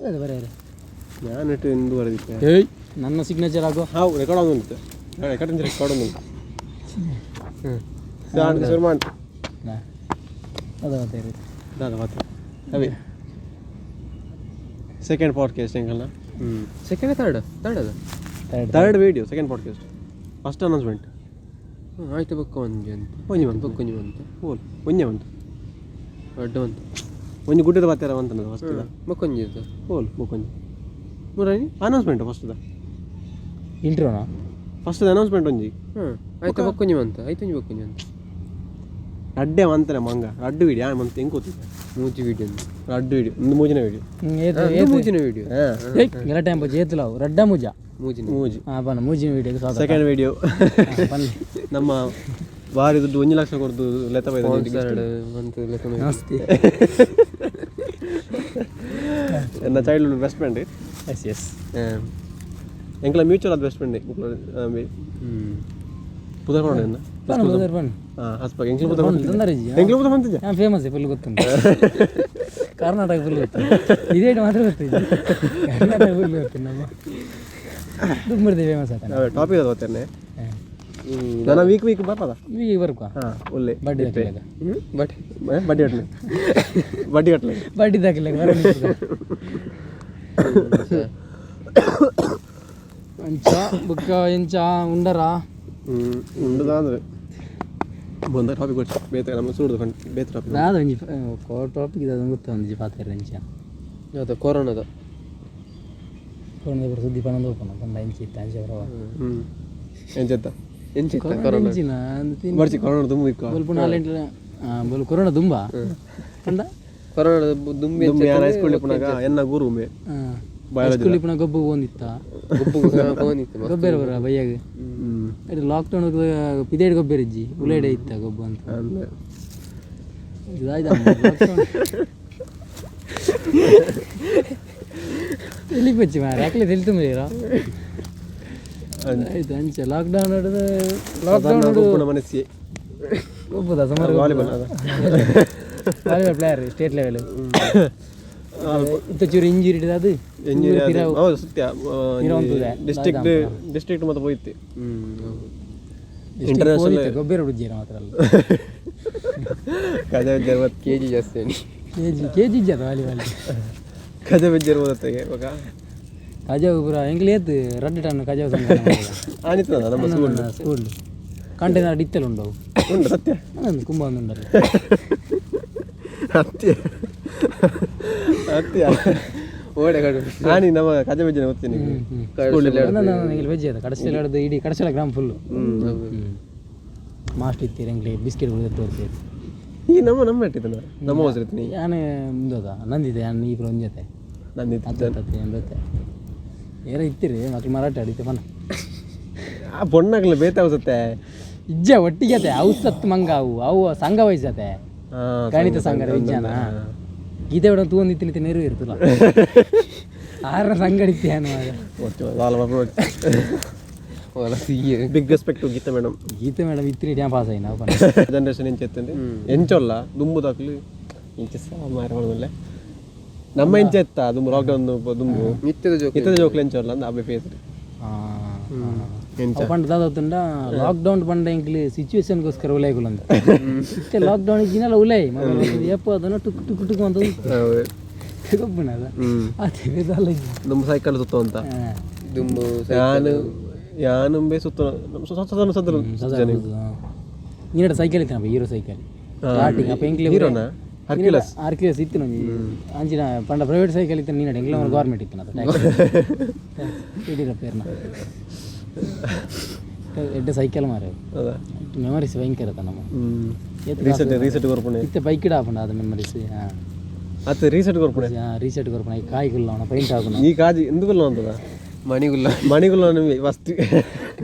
ಅದೇ ಬರೆಯರೆ. ನಾನು ಇಟ್ಟು ಎಂದು ಬರೆದಿದ್ದೆ. ಏಯ್, ನನ್ನ ಸಿಗ್ನೇಚರ್ ಆಗೋ. ಹಾವು ರೆಕಾರ್ಡ್ ಆಗುಂಟು, ರೆಕಾರ್ಡ್ ರೆಕಾರ್ಡ್ ಉಂಟು. ಶುರು ಶುರು ಮಾಡಿ. ಅದ ಮತ್ತೆ. ದಾದ ಮಾತು ಅವೇ ಸೆಕೆಂಡ್ ಪಾಡ್ಕಾಸ್ಟ್ ಹೆಂಗಲ್ಲ? ಸೆಕೆಂಡ್, ಥರ್ಡ್, ಥರ್ಡ್ ಅದ. Third. Third video, second podcast, first announcement. ಆಯ್ತು, ಬೊಕ್ಕ ಒಂಜಿ ಅಂತ. ಒಂಜಿ ಬಂತು. ಬೊಕ್ಕ ಒಂಜಿ ಬಂತು. ಓಲ್ ಒಂಜೆ ಉಂಟು. ಅಡ್ಡ ಬಂತು. ಒಂಜಿ ಗುಡ್ಡದ ಬಾತ್ಯಾರ ಅಂತನದು ಫಸ್ಟ್. ಬೊಕ್ಕ ಒಂಜಿ ಇತ್ತು. ಓಲ್ ಬೊಕ್ಕೊಂಜಿ. ಮುರಾನಿ. Announcement first. ಇಂಟ್ರೋನಾ? ಫಸ್ಟ್ ಅನೌನ್ಸ್ಮೆಂಟ್ ಒಂಜಿ. ಹಾಂ, ಆಯ್ತು, ಬೊಕ್ಕ ಒಂಜಿ ಬಂತು, ಆಯ್ತು, ಒಂಜಿ ಬೊಕ್ಕ ಒಂಜಿ ಬಂತು. ರಡ್ಡೆ ಮಂತನೆ ಮಂಗ ರಡ್ಡು ವಿಡಿಯೋ ಯಾನ್ ಮಂತ್ ಹೆಂಗ್ ಕೂತಿದ್ದೆ. ಮೂಜಿ ವಿಡಿಯೋ ಅಂತ. ರಡ್ಡು ವಿಡಿಯೋ, ಒಂದು ಮೂಜಿನ ವಿಡಿಯೋ. ಏತು? ಇದು ಮೂಜಿನ ವಿಡಿಯೋ. ಏಯ್, ಗಲಾಟೆ ಎಂಬ ಜೇತುಲಾವು ರಡ್ಡ ಮುಜ. ಮೂಜಿನ. ಮೂಜಿ. ಹಾಂ, ಬನ್ನ ಮೂಜಿನ ವಿಡಿಯೋಗೆ ಸ್ವಾಗತ. Second video. ಬನ್ನಿ. ನಮ್ಮ ಬಾರಿ ದುಡ್ಡು, 1 ಲಕ್ಷ ಕೊಡ್ದು ಲೆತ್ತ ಬೈದ. ಸ್ಪಾನ್ಸರ್ಡ್ ಬಂತು ಲೆಕ್ಕ. ನಮಸ್ತೆ. ನನ್ನ childhood best friend. S S. ಎಂಕಲ ಮ್ಯೂಚುವಲ್ ಆದ ಬೆಸ್ಟ್ ಫ್ರೆಂಡ್. ಹ್ಞೂ. ಪುದರ್ ಕೊಂಡ. ಬನ್ನ ಬದರ್ ಬನ್ನ. ಹಾಂ, ಹಸ್ಪಾಗ ಎಂಕ್ಲ ಪುದರ್. ತೊಂದರೆ. ಎಂಕ್ಲ ಪುದರ್ ಬಂತಿದ್ದೆ. ಹಾಂ, ಫೇಮಸ್ ಫುಲ್ ಗೊತ್ತುಂಟು, ಕರ್ನಾಟಕ ಫುಲ್ ಗೊತ್ತು. ಇದೇ ಮಾತ್ರ ಗೊತ್ತಿದೆ, ಕರ್ನಾಟಕ ಫುಲ್ ಗೊತ್ತು. ನಮ್ಮ ದುಮ್ಮರ್ದೆ ಫೇಮಸ್ ಆತ. ಟಾಪಿಕ್ ಅದು ಗೊತ್ತೇನೆ. ನನ್ನ ವೀಕ್ ವೀಕ್ ಬರ್ಪದ. ಈಗ ಬರ್ಕ. ಹಾಂ, ಒಳ್ಳೆ. ಬಡ್ಡಿ ದಾಖಲೆ. ಹ್ಞೂ, ಬಟ್ ಬಡ್ಡಿ ಕಟ್ಲೆ, ಬಡ್ಡಿ ಕಟ್ಲೆ. ಬಡ್ಡಿ ದಾಖಲೆ. ಅಂಚ ಬುಕ್ಕ ಎಂಚ ಉಂಡರಾ? ಹ್ಞೂ, ಉಂಡುದಾದ್ರೆ ಬಂದ ಟಾಪಿಕ್ ಕೊಟ್ಟು ಬೇತೆ ನಮ್ಮ ಸೂಡ್ದು ಕಂಡು ಬೇತೆ ಟಾಪಿಕ್. ದಾದ ಒಂಜಿ ಟಾಪಿಕ್ ಇದಾದ ಗೊತ್ತ, ಒಂಜಿ ಪಾತೆರ ಎಂಚ? ಅದು ಕೊರೋನಾದ. ಕೊರೋನಾ ಸುದ್ದಿ ಪನೊಂದು ಓಪನ ಪಂಡ ಎಂಚ ಇತ್ತ ಅಂಚ ಬರವ. ಹ್ಞೂ, ಎಂಚೆತ್ತ? ಎಂಚಿತ್ತ ಕೊರೋನಾ? ಎಂಚಿನ? ಬರ್ಚಿ, ಕೊರೋನಾ ತುಂಬ ಇಕ್ಕ. ಬೊಲ್ಪು ನಾಲೆಂಟ್ಲ ಬೊಲ್ ಕೊರೋನಾ ದುಂಬ ಪಂಡ. ಕೊರೋನಾ ದುಂಬಿ. ದುಂಬಿ ಯಾನ್ ಹೈಸ್ಕೂಲ್ ಇಪ್ಪುನಾಗ ಎನ್ನ ಗುರು ಮೇ ಬಯಾಲಜಿ. ಸ್ಕೂಲ್ ಇಪ್ಪುನ ಗೊಬ್ಬು ಒಂದಿತ್ತ. ಗೊಬ್ಬು ಫೋನ್ ಇತ್ತು. ಗೊಬ್ಬರ ಬರ ಬಯ್ಯಾಗ. ಹ್ಞೂ. ಇದು ಲಾಕ್ಡೌನ್ ಪಿದೇಡ್ ಗೊಬ್ಬರ ಇಜ್ಜಿ, ಉಲೇಡೆ ಇತ್ತ ಗೊಬ್ಬು ಅಂತ. ಅಂದ್ರೆ ಇದಾಯ್ತು ಎಲ್ಲಿ ಬಚ್ಚಿ ಮಾರ ಯಾಕಲೆ ತೆಲಿ ತುಂಬಿರ ಆಯ್ತು. ಅಂಚೆ ಲಾಕ್ಡೌನ್ ಹಿಡಿದು ಲಾಕ್ಡೌನ್. ಗೊಬ್ಬುನ ಮನಸ್ಸಿ. ಗೊಬ್ಬದ ಸುಮಾರು. ವಾಲಿಬಾಲ್ ಅದ. ವಾಲಿಬಾಲ್ ಪ್ಲೇಯರ್, ಸ್ಟೇಟ್ ಲೆವೆಲ್ ಇತ್ತ. ಚೂರು ಇಂಜುರಿ ಹಿಡಿದು ಅದು. ಇಂಜಿನಿಯರ್, ಹೌದು, ಸತ್ಯ. ಇರುವಂತದ್ದೇ. ಡಿಸ್ಟ್ರಿಕ್ಟ್ ಡಿಸ್ಟ್ರಿಕ್ಟ್ ಮತ್ತೆ ಹೋಯ್ತು. ಹ್ಞೂ. ಇಂಟರ್ನ್ಯಾಷನಲ್. ಗೊಬ್ಬರ ಹುಡುಜಿರ ಮಾತ್ರ ಅಲ್ಲ. ಕಜ ವಿದ್ಯಾರ್ವತ್. ಕೆ ಜಿ ಜಾಸ್ತಿ ಆಗಿ. ಕೆಜಿ ಕೆಜಿ ಇಜ್ಜದ ವಾಲಿಬಾಲ್. ಕಜ ವಿದ್ಯಾರ್ವತ್ತಗೆ ಇವಾಗ. ಕಜಾವು ಪೂರ ಎಂಕ್ಲೆ ಏತ್ ರಡ್ಡು ಟನ್ ಕಜಾವು ಸಂಘ. ಆನಿತ್ತದ ನಮ್ಮ ಸ್ಕೂಲ್. ಸ್ಕೂಲ್ ಕಂಟೈನರ್ ಇತ್ತೆಲ್ಲ ಉಂಡವು. ಉಂಟು, ಸತ್ಯ. ಒಂದು ಕುಂಬ ಒಂದು ಉಂಡಲ್ಲ. ಅತ್ಯ ಅತ್ಯ. ಓಡೆ ಕಡೆ. ಆನಿ ನಮ್ಮ ಕಜ ಬಿಜ್ಜನ ಗೊತ್ತೀನಿ. ವೆಜ್ ಅದ ಕಡಸೆಲ್ಲ ಆಡೋದು, ಇಡೀ ಕಡಸೆಲ್ಲ ಗ್ರಾಮ ಫುಲ್ಲು ಮಾಸ್ಟ್ ಇತ್ತೀರಿ. ಎಂಕ್ಲೆ ಬಿಸ್ಕೆಟ್ ತೋರಿಸಿ. ಈ ನಮ್ಮ ನಮ್ಮ ಇಟ್ಟಿದ್ದನ ನಮ್ಮ ಹೊಸರಿತೀನಿ. ಯಾನೆ ಮುಂದದ ನಂದಿದೆ ಯಾನ್ ಈ ಒಂಜತೆ. ನಂದಿತ್ತು. ಅತ್ತ ಅತ್ತ ಎಂಬತ್ತೆ ಏರ ಇತ್ತೀರಿ ಮಕ್ಳು ಮರಾಠಿ ಆಡಿತ್ತೆ ಪನ. ಆ ಬೊಣ್ಣಾಗ್ಲ ಬೇತೆ ಅವಸತ್ತೆ. ಇಜ್ಜ ಒಟ್ಟಿಗೆ ಅತೆ ಅವು ಸತ್ ಮಂಗ ಅವು ಅವು ಸಂಘ ವಹಿಸತೆ. ಗಣಿತ ಸಂಘದ ವಿಜ್ಞಾನ ಗೀತೆ ಬಿಡ ತೂಂದಿತ್ತು ನಿತ್ಯ ನೆರವು ಇರ್ತಲ್ಲ ಆರನ ಸಂಘ ಇತ್ತೆ Big respect to Geetha madam. Geetha madam ಇತ್ತಿನ ಡ್ಯಾಮ್ ಪಾಸ್ ಆಯಿ ನಾವು. ಜನರೇಷನ್ ಎಂಚ ಎತ್ತಂడి ಎಂಚೊಲ್ಲ ದುಂಬು ದಾಕ್ಲು ಇಂಚ ಮಾರ ಮಾಡೋದಿಲ್ಲ. ನಮ್ಮ ಎಂಚ ಎತ್ತ ದುಂಬು ಲಾಕ್ಡೌನ್ ದುಂಬು. ನಿತ್ಯದ ಜೋಕ್. ಇತ್ತದ ಜೋಕ್ಲು ಎಂಚೊಲ್ಲ ಅಂದ ಅಬ್ಬೆ ಫೇಸ್ ಎಂಚ. ಪಂಡ ದಾದ ಲಾಕ್ಡೌನ್ ಪಂಡ ಎಂಕ್ಲಿ ಸಿಚುವೇಶನ್ಗೋಸ್ಕರ ಉಲೈಗುಲ ಅಂತ ಇತ್ತೆ. ಲಾಕ್ಡೌನ್ ಇಜ್ಜಿನಲ್ಲ ಉಲೈ ಏಪ ಅದನ್ನ ಟುಕ್ ಟುಕ್ ಟುಕ್ ಅಂತ ಗೊಬ್ಬುನ ಅದ. ಅದೇ ಬೇದಲ್ಲ. ದುಂಬು ಸೈಕಲ್ ಸುತ್ತ ಅಂತ. ದುಂಬು. ಯಾನು ಯಾನುಂಬೆ ಸುತ್ತ ಸದನ ಸದನ ಜನ. ನೀಡ ಸೈಕಲ್ ಇತ್ತು, ಹೀರೋ ಸೈಕಲ್ ಸ್ಟಾರ್ಟಿಂಗ್ ಅಪ್ಪ ಎಂಕ್ಲೆ. ಹೀರೋನಾ, ಹರ್ಕ್ಯುಲಸ್? ಹರ್ಕ್ಯುಲಸ್ ಇತ್ತು ನಂಗೆ ಅಂಚಿನ ಪಂಡ ಪ್ರೈವೇಟ್ ಸೈಕಲ್ ಇತ್ತು. ನೀನು ಎಂಕ್ಲೆ ಗೌರ್ಮೆಂಟ್ ಇತ್ತು ಅದು ಯಡಿಯೂರಪ್ಪ ಎಡ್ಡೆ ಸೈಕಲ್ ಮಾರೆ. ಅದ. ಮೆಮೊರೀಸ್ ಭಯಂಕರ ನಮ್ಮ. ರೀಸೆಟ್ ರೀಸೆಟ್ ಕೊರ್ಪುಣೆ. ಇತ್ತೆ ಬೈಕ್ ಆಪುಂಡು ಅದು ಮೆಮೊರೀಸ್. ಹಾಂ. ಅತ್ತೆ ರೀಸೆಟ್ ಕೊರ್ಪುಣೆ. ರೀಸೆಟ್ ಕೊರ್ಪುಣ, ಈ ಕಾಯಿ ಕುಲ್ಲ ಪೈಂಟ್ ಹಾಕುನ. ಈ ಕಾಜಿ ఎందుకుಲ್ಲ ಅಂತದ. ಮಣಿಗುಲ್ಲ. ಮಣಿಗುಲ್ಲ ನಿಮಗೆ ಫಸ್ಟ್.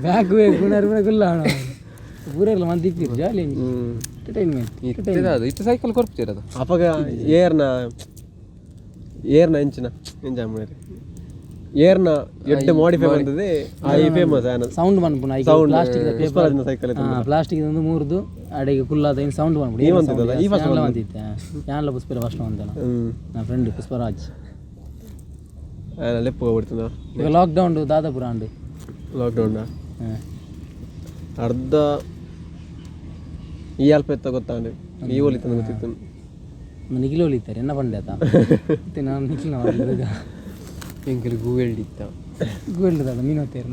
ಬ್ಯಾಕ್ ಗುಣರ್ ಗುಲ್ಲ ಪೂರೆಲ್ಲ ಮಂದಿ ಇಕ್ತಿರು ಜಾಲಿ ಎಂಟರ್ಟೈನ್ಮೆಂಟ್. ಇತ್ತದ ಅದು ಇತ್ತ ಸೈಕಲ್ ಕೊರ್ಪುತ್ತೀರ ಅದು. ಅಪಗ ಏರ್ನ ಏರ್ನ ಎಂಚಿನ ಎಂಚ ಮಾಡಿರಿ ಏರ್ನ ಎಡ್ಡೆ ಮಾಡಿಫೈ ಬಂದದೆ ಆ ಈ ಫೇಮಸ್ ಆನ. ಸೌಂಡ್ ಮನ್ಪುನ. ಸೌಂಡ್. Plastic paper. ಪುಷ್ಪರಾಜ್ನ ಸೈಕಲ್ ಇತ್ತು. ಪ್ಲಾಸ್ಟಿಕ್ ಒಂದು ಮೂರ್ದು ಅಡೆಗೆ ಕುಲ್ಲಾದ ಏನು ಸೌಂಡ್ ಬಂದ್ಬಿಡಿ. ಈ ಬಂತಿದ್ದಲ್ಲ, ಈ first. ಬಂದಿತ್ತೆ ಯಾನ್ಲ ಪುಷ್ಪರ ಫಸ್ಟ್ ಬಂದನ. ಹ್ಮ್. ನನ್ನ ಫ್ರೆಂಡ್ ಪುಷ್ಪರಾಜ್. ಲೆಪ್ಪು ಹೋಗ್ಬಿಡ್ತಾನ. ಈಗ ಲಾಕ್ಡೌನ್ ದಾದಾಪುರ ಅಂಡು. ಲಾಕ್ಡೌನ್ ಅರ್ಧ ಈ ಅಲ್ಪ ಎತ್ತ ಗೊತ್ತಾಂಡೆ, ಈ ಒಲಿತನ ಗೊತ್ತಿತ್ತು. ನಿಖಿಲ ಒಲಿತಾರೆ ಎನ್ನ ಪಂಡೆ ಆತ ಮತ್ತೆ ನಾನು ನಿಖಿಲ. ಎಂಕಲ್ ಗೂಗಲ್ ಇತ್ತ. ಗೂಗಲ್ ದಾದ ಮೀನು ಹೋಗ್ತೀರ?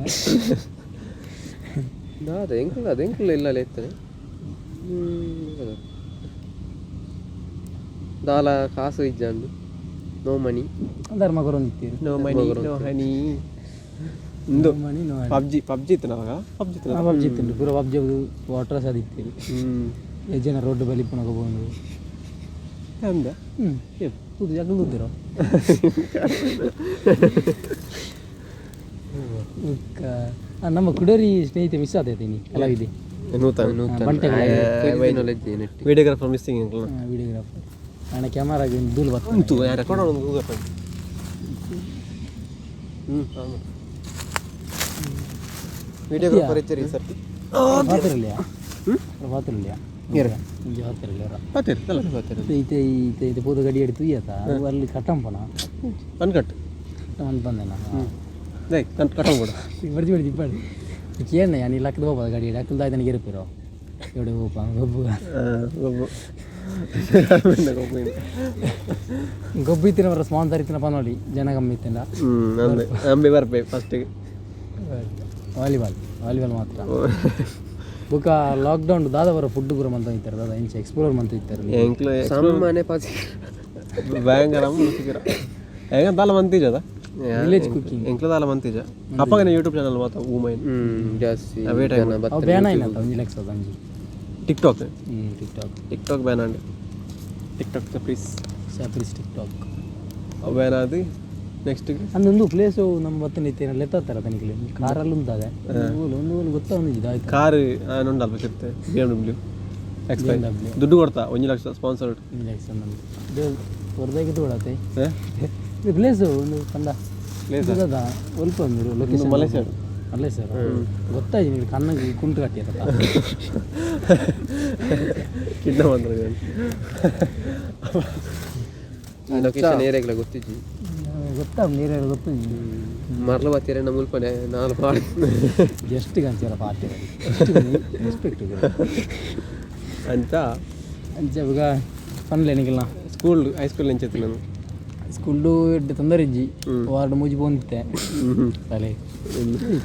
ದಾದ ಎಂಕಲ್ ಅದು ಎಂಕಲ್ ಇಲ್ಲ ಇತ್ತನೆ ದಾಲ ಕಾಸು ಇಜ್ಜಾಂಡು, ನೋ ಮನಿ. ಧರ್ಮ ಕೊರೊಂದಿತ್ತೀರಿ. ನೋ ಮನಿ ನೋ ಹನಿ ಇಂದು. Money no. ಪಬ್ಜಿ ಪಬ್ಜಿ ಇತ್ತು ಅವಾಗ, ಪಬ್ಜಿ ಇತ್ತು. ಪಬ್ಜಿ ಇತ್ತು ಪೂರ, ಪಬ್ಜಿ ವಾಟರ್ ಸದಿತ್ತೀರಿ. ಎ ಜನ ರೋಡ್ ಬಲಿಪುನಗ ಪೋಂಡು. ಅಂದ. ಹ್ಞೂ, ತೂದು ಜಗ್ಲು ತೂದಿರೋ ಬುಕ್ಕ ನಮ್ಮ ಕುಡರಿ ಸ್ನೇಹಿತೆ ಮಿಸ್ ಆತೈತೆ ಕಲಾವಿದೆ. ನೂತನ. ಬಂಟೆ. Knowledge. Videographer missing uncle. Videographer ಅಣ್ಣ ಕ್ಯಾಮರಾಗೆ ಧೂಳು ಬರ್ತದೆ. ಉಂಟು, ರೆಕಾರ್ಡ್ ಒಂದು ಗೂಗಲ್. ಹ್ಞೂ, ವಿಡಿಯೋಗ್ರಾಫರ್ ಇಚ್ಚರಿ ಸರ್ತಿ. ಪಾತಿರಲಿಯಾ ಪಾತಿರಲಿಯಾ ಇಂಜಿ ಪಾತಿರಲಿಯ. ಪಾತಿರ್ ಅಲ್ಲ. ಇತ್ತೆ ಇತ್ತೆ ಇತ್ತೆ ಪೋದು ಗಡಿ ಎಡ್ತು ತುಯ್ಯತ ಅಲ್ಲಿ ಕಟ್ಟಂಪನ. ಅನ್ಕಟ್. ಕಟ್ಟಂತ ಬಂದೆ ನಾನು. ದೈ ಕಟ್ ಕಟ್ಟಂಗ್ ಕೂಡ. ಬರ್ಜಿ ಬರ್ಜಿ ಇಪ್ಪಾಡಿ ಕೇಳಣ ನೀ ಲಕ್ಕದ ಹೋಗ್ಬೋದು ಗಡಿ ಅಕ್ಕಲ್ದ ಆಯ್ತು ಇರ್ಪಿರೋ ಎವಡೆ ಹೋಪ ಗೊಬ್ಬು. ಗೊಬ್ಬು ಗೊಬ್ಬು. ಗೊಬ್ಬು ಇತ್ತಿನ ಬರ ಸ್ಪಾನ್ಸರ್ ಇತ್ತಿನ ಪನೋಡಿ ಜನ ಕಮ್ಮಿ ಇತ್ತಿನ. ಹ್ಞೂ, ಅಂದೆ ಅಂಬೆ ಬರ್ಪೆ ಫಸ್ಟಿಗೆ. ವಾಲಿಬಾಲ್ ವಾಲಿಬಾಲ್ ಮಾತ್ರ. ಬುಕ್ಕ ಲಾಕ್ಡೌನ್ ದಾದ ಬರೋ ಫುಡ್ ಪೂರ ಮಂತ ಇತ್ತಾರೆ ದಾದ ಇಂಚ ಎಕ್ಸ್ಪ್ಲೋರ್ ಮಂತ ಇತ್ತಾರೆ. ಎಂಕ್ಲ ಸಾಮಾನ್ಯ ಪಾಸ್. ಭಯಂಕರ ಮುಗಿರ ಹೆಂಗ ದಾಲ ಮಂತಿಜದ. Village cooking. ಎಂಕ್ಲ ದಾಲ ಮಂತಿಜ ಅಪ್ಪಗನೆ ಯೂಟ್ಯೂಬ್ ಚಾನಲ್ ಮಾತ ಊಮೈನ್. ಜಾಸ್ತಿ. ಅವೇ ಟೈಮ್. ಜನ ಅವು ಬ್ಯಾನ್ ಆಯ್ನ ಒಂಜಿ ಲಕ್ಷ ಒಂಜಿ. TikTok. ಹ್ಞೂ, TikTok. TikTok ban and tick talk please. ಸಾಪ್ರಿಸ್ tick talk. ಅವು ಬ್ಯಾನ್ ಆದಿ ನೆಕ್ಸ್ಟ್. ಅಂದೊಂದು ಪ್ಲೇಸು ನಮ್ಮ ಬತ್ತನ ಇತ್ತೇನ ಲೆತ್ತಾರ ತನಿಖೆ ಕಾರಲ್ಲಿ ಉಂಟಾದೆ ಒಂದು ಒಂದು ಗೊತ್ತಾ ಒಂದು ಆಯ್ತು. ಕಾರ್ ಉಂಡಲ್ಪ ಸಿಗ್ತೆ B M W X. BMW. ದುಡ್ಡು ಕೊಡ್ತಾ 1 ಲಕ್ಷ ಸ್ಪಾನ್ಸರ್ಡ್. ಒಂದು ಲಕ್ಷ ನಮ್ದು ಇದು ಹೊರದಾಗಿ ತಗೊಳತ್ತೆ. ಇದು ಪ್ಲೇಸು ಒಂದು ಕಂದ. ಪ್ಲೇಸ್. ದಾದ ಒಲ್ಪ ಒಂದು ಲೊಕೇಶನ್. ಮಲೇಷ್ಯಾ. ಮಲೇಷ್ಯಾ ಗೊತ್ತಾಯ್ತು ನಿಮಗೆ, ಕಣ್ಣಿಗೆ ಕುಂಟು ಕಟ್ಟಿ ಅದ. ಕಿಡ್ನಾಪ್ ಬಂದ್ರೆ. ಲೊಕೇಶನ್ ಏರಿಯಾಗ್ಲ ಗೊತ್ತಿಜ್ಜಿ. ಗೊತ್ತಾ ನೀರು ಗೊತ್ತು. ಮರ್ಲ ಬತ್ತೀರ ನಮ್ಮ ಮುಲ್ಪನೆ ನಾಲ್ ಪಾಡ್. ಜಸ್ಟ್ ಕಂಚಿರ ಪಾರ್ಟಿ ರೆಸ್ಪೆಕ್ಟ್. ಅಂತ. ಅಂಚ ಇವಾಗ ಪನ್ಲೆ ನಿಖಿಲ್ನ. ಸ್ಕೂಲ್ ಹೈಸ್ಕೂಲ್ ಎಂಚೆತ್ತು ನಾನು. ಸ್ಕೂಲು ಎಡ್ಡೆ ತೊಂದರೆ ಇಜ್ಜಿ, ವಾರ್ಡ್ ಮೂಜಿ ಪೋಂತೆ ತಲೆ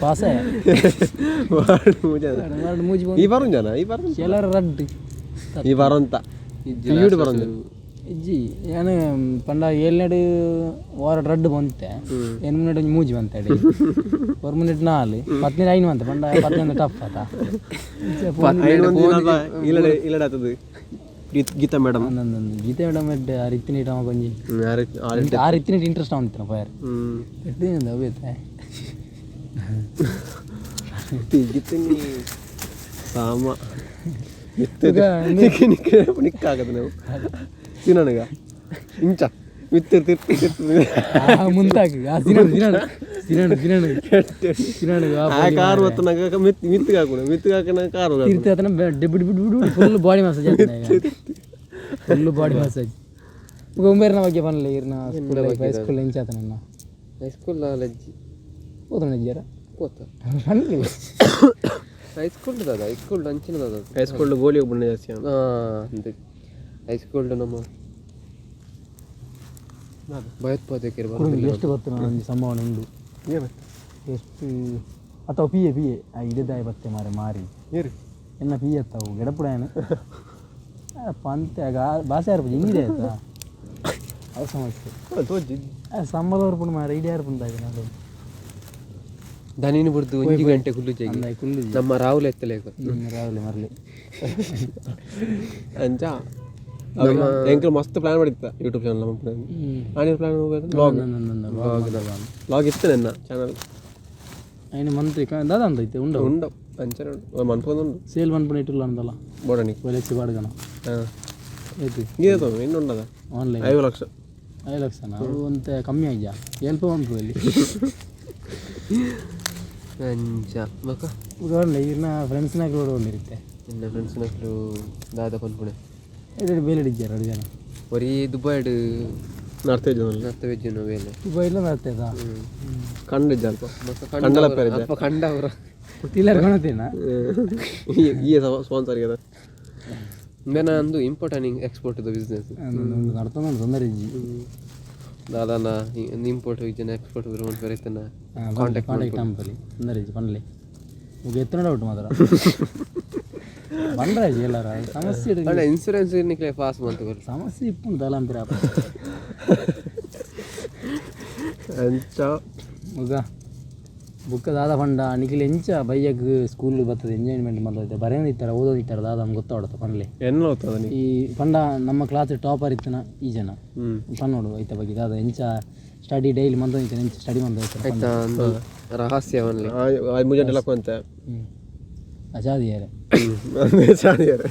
ಪಾಸ. ವಾರ್ಡ್ ಮೂಜ. ವಾರ್ಡ್ ಮೂಜಿ. ಈ ಬರುಂಜನ ಈ ಬರುಂಜ. ಕೆಲರ ರಡ್ಡ್. ಈ ಬರಂತ ಪಿಯೂಡ್ ಬರಂಜ. ಇಜ್ಜಿ, ಯಾನು ಪಂಡ ಏಳ್ನೇಡು ವಾರ ರಡ್ಡ್ ಬಂತೆ, ಎನ್ಮುನೆಡ್ ಒಂಜಿ ಮೂಜಿ ಬಂತೆ, ಒರ್ ಮುನೆಟ್ ನಾಲ್, ಪತ್ನಿ ಐನು ಬಂತೆ. ಪಂಡ ಪತ್ನಿ ಟಫ್ ಆತ. ಇಲ್ಲಡೆ ಇಲ್ಲಡೆ ಆತದು ಗೀತಾ ಮೇಡಮ್. ಒಂದೊಂದು ಗೀತೆ ಮೇಡಮ್ ಎಡ್ಡೆ ಆ ರೀತಿ ನೀಟ್ ಒಂಜಿ ಆ ರೀತಿ ನೀಟ್ ಇಂಟ್ರೆಸ್ಟ್ ಅವಂತಿನ ಫೈರ್ ಎಡ್ಡೆ ಅವೇತೆ. ಗೀತನಿ ಸಾಮ ನಿಕ್ಕ ನಿಕ್ಕ ನಿಕ್ಕ ಆಗದು ನಾವು ತಿನ್ನೋಣಗ ಇಂಚ ಮಿತ್ತ ತಿರ್ತಿ ತಿರ್ತಿ. ಮುಂತಾಗಿ ಆ ಸಿನಾಡು ಸಿನಾಡು ಸಿನಾಡು ಸಿನಾಡು ಸಿನಾಡು. ಆ ಕಾರು ಮತ್ತು ನಂಗೆ ಮಿತ್ ಮಿತ್ತಿಗೆ ಹಾಕೋಣ ಮಿತ್ತಿಗೆ ಹಾಕೋಣ ಕಾರು. ತಿರ್ತಿ ಆತನ ಡೆಬಿಡ್ ಬಿಡ್ ಬಿಡ್ ಫುಲ್ ಬಾಡಿ ಮಸಾಜ್ ಆತನ, ಫುಲ್ ಬಾಡಿ ಮಸಾಜ್. ಉಂಬೇರ್ನ ಬಗ್ಗೆ ಪನ್ಲೆ, ಇರ್ನ ಸ್ಕೂಲ್ ಲೈಫ್, ಹೈಸ್ಕೂಲ್ ಎಂಚ ಆತನ? ಹೈಸ್ಕೂಲ್ ನಾಲೆಜ್ಜಿ. ಓದೋಣ ಇಜ್ಜಾರ? ಪೋತ. ಪನ್ಲೆ. ಹೈಸ್ಕೂಲ್ ದಾದ ಹೈಸ್ಕೂಲ್ ಅಂಚಿನ ದಾದ. ಹೈಸ್ಕೂಲ್ ಗೋಲಿ ಒಬ್ಬನ ಜಾಸ್ತಿ. ಹಾಂ, ಅಂದ್ ಹೈಸ್ಕೂಲ್ ನಮ್ಮ ಭಯೋತ್ಪಾದಕರು. ಎಷ್ಟು ಬತ್ತು ಒಂಜಿ ಸಂಭಾವನೆ ಉಂಡು. ಏನು? ಎಷ್ಟು ಅಥವಾ ಪಿ ಎ ಪಿ ಎ ಇಡದಾಯ ಬತ್ತೆ ಮಾರೆ ಮಾರಿ. ಏರು. ಎನ್ನ ಪಿ ಎತ್ತಾವು ಗೆಡಪುಡಾಯನ ಪಂತೆ ಆಗ ಭಾಷೆ ಯಾರು ಹಿಂಗಿದೆ ಆಯ್ತಾ ಅವು ಸಮಸ್ಯೆ. ತೋಜಿ. ಸಂಬಳ ಬರ್ಪುಂಡು ಮಾರೆ ಇಡೀ ಯಾರು ಪುಂಡಾಗ ನಾನು. ದನಿನ ಬುಡ್ದು ಒಂಜಿ ಗಂಟೆ ಕುಲ್ಲು ಜಗಿ. ಅಂದಾಯ್ ಕುಲ್ಲು. ನಮ್ಮ ರಾಹುಲ್ ಎತ್ತಲೇಕ. ರಾಹುಲ್ ಮರಲಿ. ಅಂಚ ಎಂಕಲ್ ಮಸ್ತ್ ಪ್ಲಾನ್ ಮಾಡಿತ್ತ ಯೂಟ್ಯೂಬ್ ಚಾನಲ್ ನಮ್ಮ ಪ್ಲಾನ್ ಆನಿಯರ್ ಪ್ಲಾನ್ ಬ್ಲಾಗ್. ಬ್ಲಾಗ್ ಇತ್ತು ನನ್ನ ಚಾನಲ್. ఆయన ಮಂತ್ ದಾದ ಅಂತ ಐತೆ ಉಂಡು. ಉಂಡು, ಅಂಚನೆ ಉಂಡು ಮನ್ಪೊಂದು. ಸೇಲ್ ಮನ್ಪುನ ಇಟ್ಟುಲ್ಲ ಅಂದಲ್ಲ. ಬೋಡಣಿ. ಒಲೆಕ್ಸಿ ಬಾಡ್ಗನ. ಹಾಂ. ಏತು? ಗೀತ ಇನ್ನು ಉಂಡದ. ಆನ್ಲೈನ್. 5 ಲಕ್ಷ. 5 ಲಕ್ಷನಾ? ಅವು ಒಂತೆ ಕಮ್ಮಿ ಆಗ್ಯಾ ಎಲ್ಪ ಮನ್ಪು ಇಲ್ಲಿ. ಅಂಚ ಬೊಕ. ಇರ್ನ ಫ್ರೆಂಡ್ಸ್ನಾಗ ಒಂದಿರುತ್ತೆ. ಎನ್ನ ಫ್ರೆಂಡ್ಸ್ನಕ್ಲು ದಾದ ಪನ್ಪುಣೆ. ಇದು ಬೇಲೆ ಇಜ್ಜಾರ ಎರಡು ಜನ. ಒರಿ ದುಬೈಡ್. ನಡ್ತೇಜ್ ನರ್ತವೇಜು ವೇಲೆ ದುಬೈಲ ನಡ್ತೇದ ಕಂಡ ಅಲ್ಪ ಕಂಡಲ ಪೇರಿದ್ದೆ ಅಲ್ಪ ಕಂಡವ್ರ ತಿಲ್ಲರ್ ಕೊಣತೇನ ಈ ಸ್ಪಾನ್ಸರ್ ಅದ ಮೇನ ಅಂದು import and export the business ನಡ್ತೊಂದು ತೊಂದರೆ ಇಜ್ಜಿ ದಾದಾನ ಇಂಪೋರ್ಟ್ ಜನ ಎಕ್ಸ್ಪೋರ್ಟ್ ಮನ್ಪೆರೆ ಕಾಂಟ್ಯಾಕ್ಟ್ ಕಾಂಟ್ಯಾಕ್ಟ್ ನಂಬಲ್ಲಿ ತೊಂದರೆ ಇಜ್ಜಿ ಪನ್ಲೆ ಈಗ ಎತ್ತನ ಡೌಟ್ ಮಾತ್ರ ಬಂದ್ರಾಜ್ ಎಲ್ಲಾರ ಸಮಸ್ಯೆ ಅಣ್ಣ ಇನ್ಸೂರೆನ್ಸ್ ನಿಕ್ಲೆ ಪಾಸ್ ಮಂತ್ ಕೊರ್ಲು ಸಮಸ್ಯೆ ಇಪ್ಪುಂಡು ತಲಾಂಪಿರ ಅಂಚ ಮುಗ ಬುಕ್ಕ ದಾದ ಪಂಡ ನಿಖಿಲ್ ಎಂಚ ಬೈಯಗ್ ಸ್ಕೂಲ್ ಬರ್ತದೆ ಎಂಜಾಯ್ಮೆಂಟ್ ಮಾಡ್ತದೆ ಬರೆಯೋದು ಇತ್ತರ ಓದೋದು ಇತ್ತರ ದಾದ ನಮ್ಗೆ ಗೊತ್ತಾಡತ್ತ ಪನ್ಲೆ ಎನ್ನ ಹೋಗ್ತದ ನೀ ಈ ಪಂಡ ನಮ್ಮ ಕ್ಲಾಸ್ ಟಾಪರ್ ಇತ್ತನ ಈ ಜನ ಪನ್ನೋಡು ಐತ ಬಗ್ಗೆ ದಾದ ಎಂಚ ಸ್ಟಡಿ ಡೈಲಿ ಮಂದ ಎಂಚ ಸ್ಟಡಿ ಮಂದ ಆಯ್ತಾ ಒಂದು ರಹಸ್ಯ ಒನ್ಲಿ ಮುಂಜಾನೆ ಲಕ್ಕು ಅಂತ ಹ್ಞೂ ಅಜಾದಿಯಾರೆ ಚಾಡಿಯಾರೆ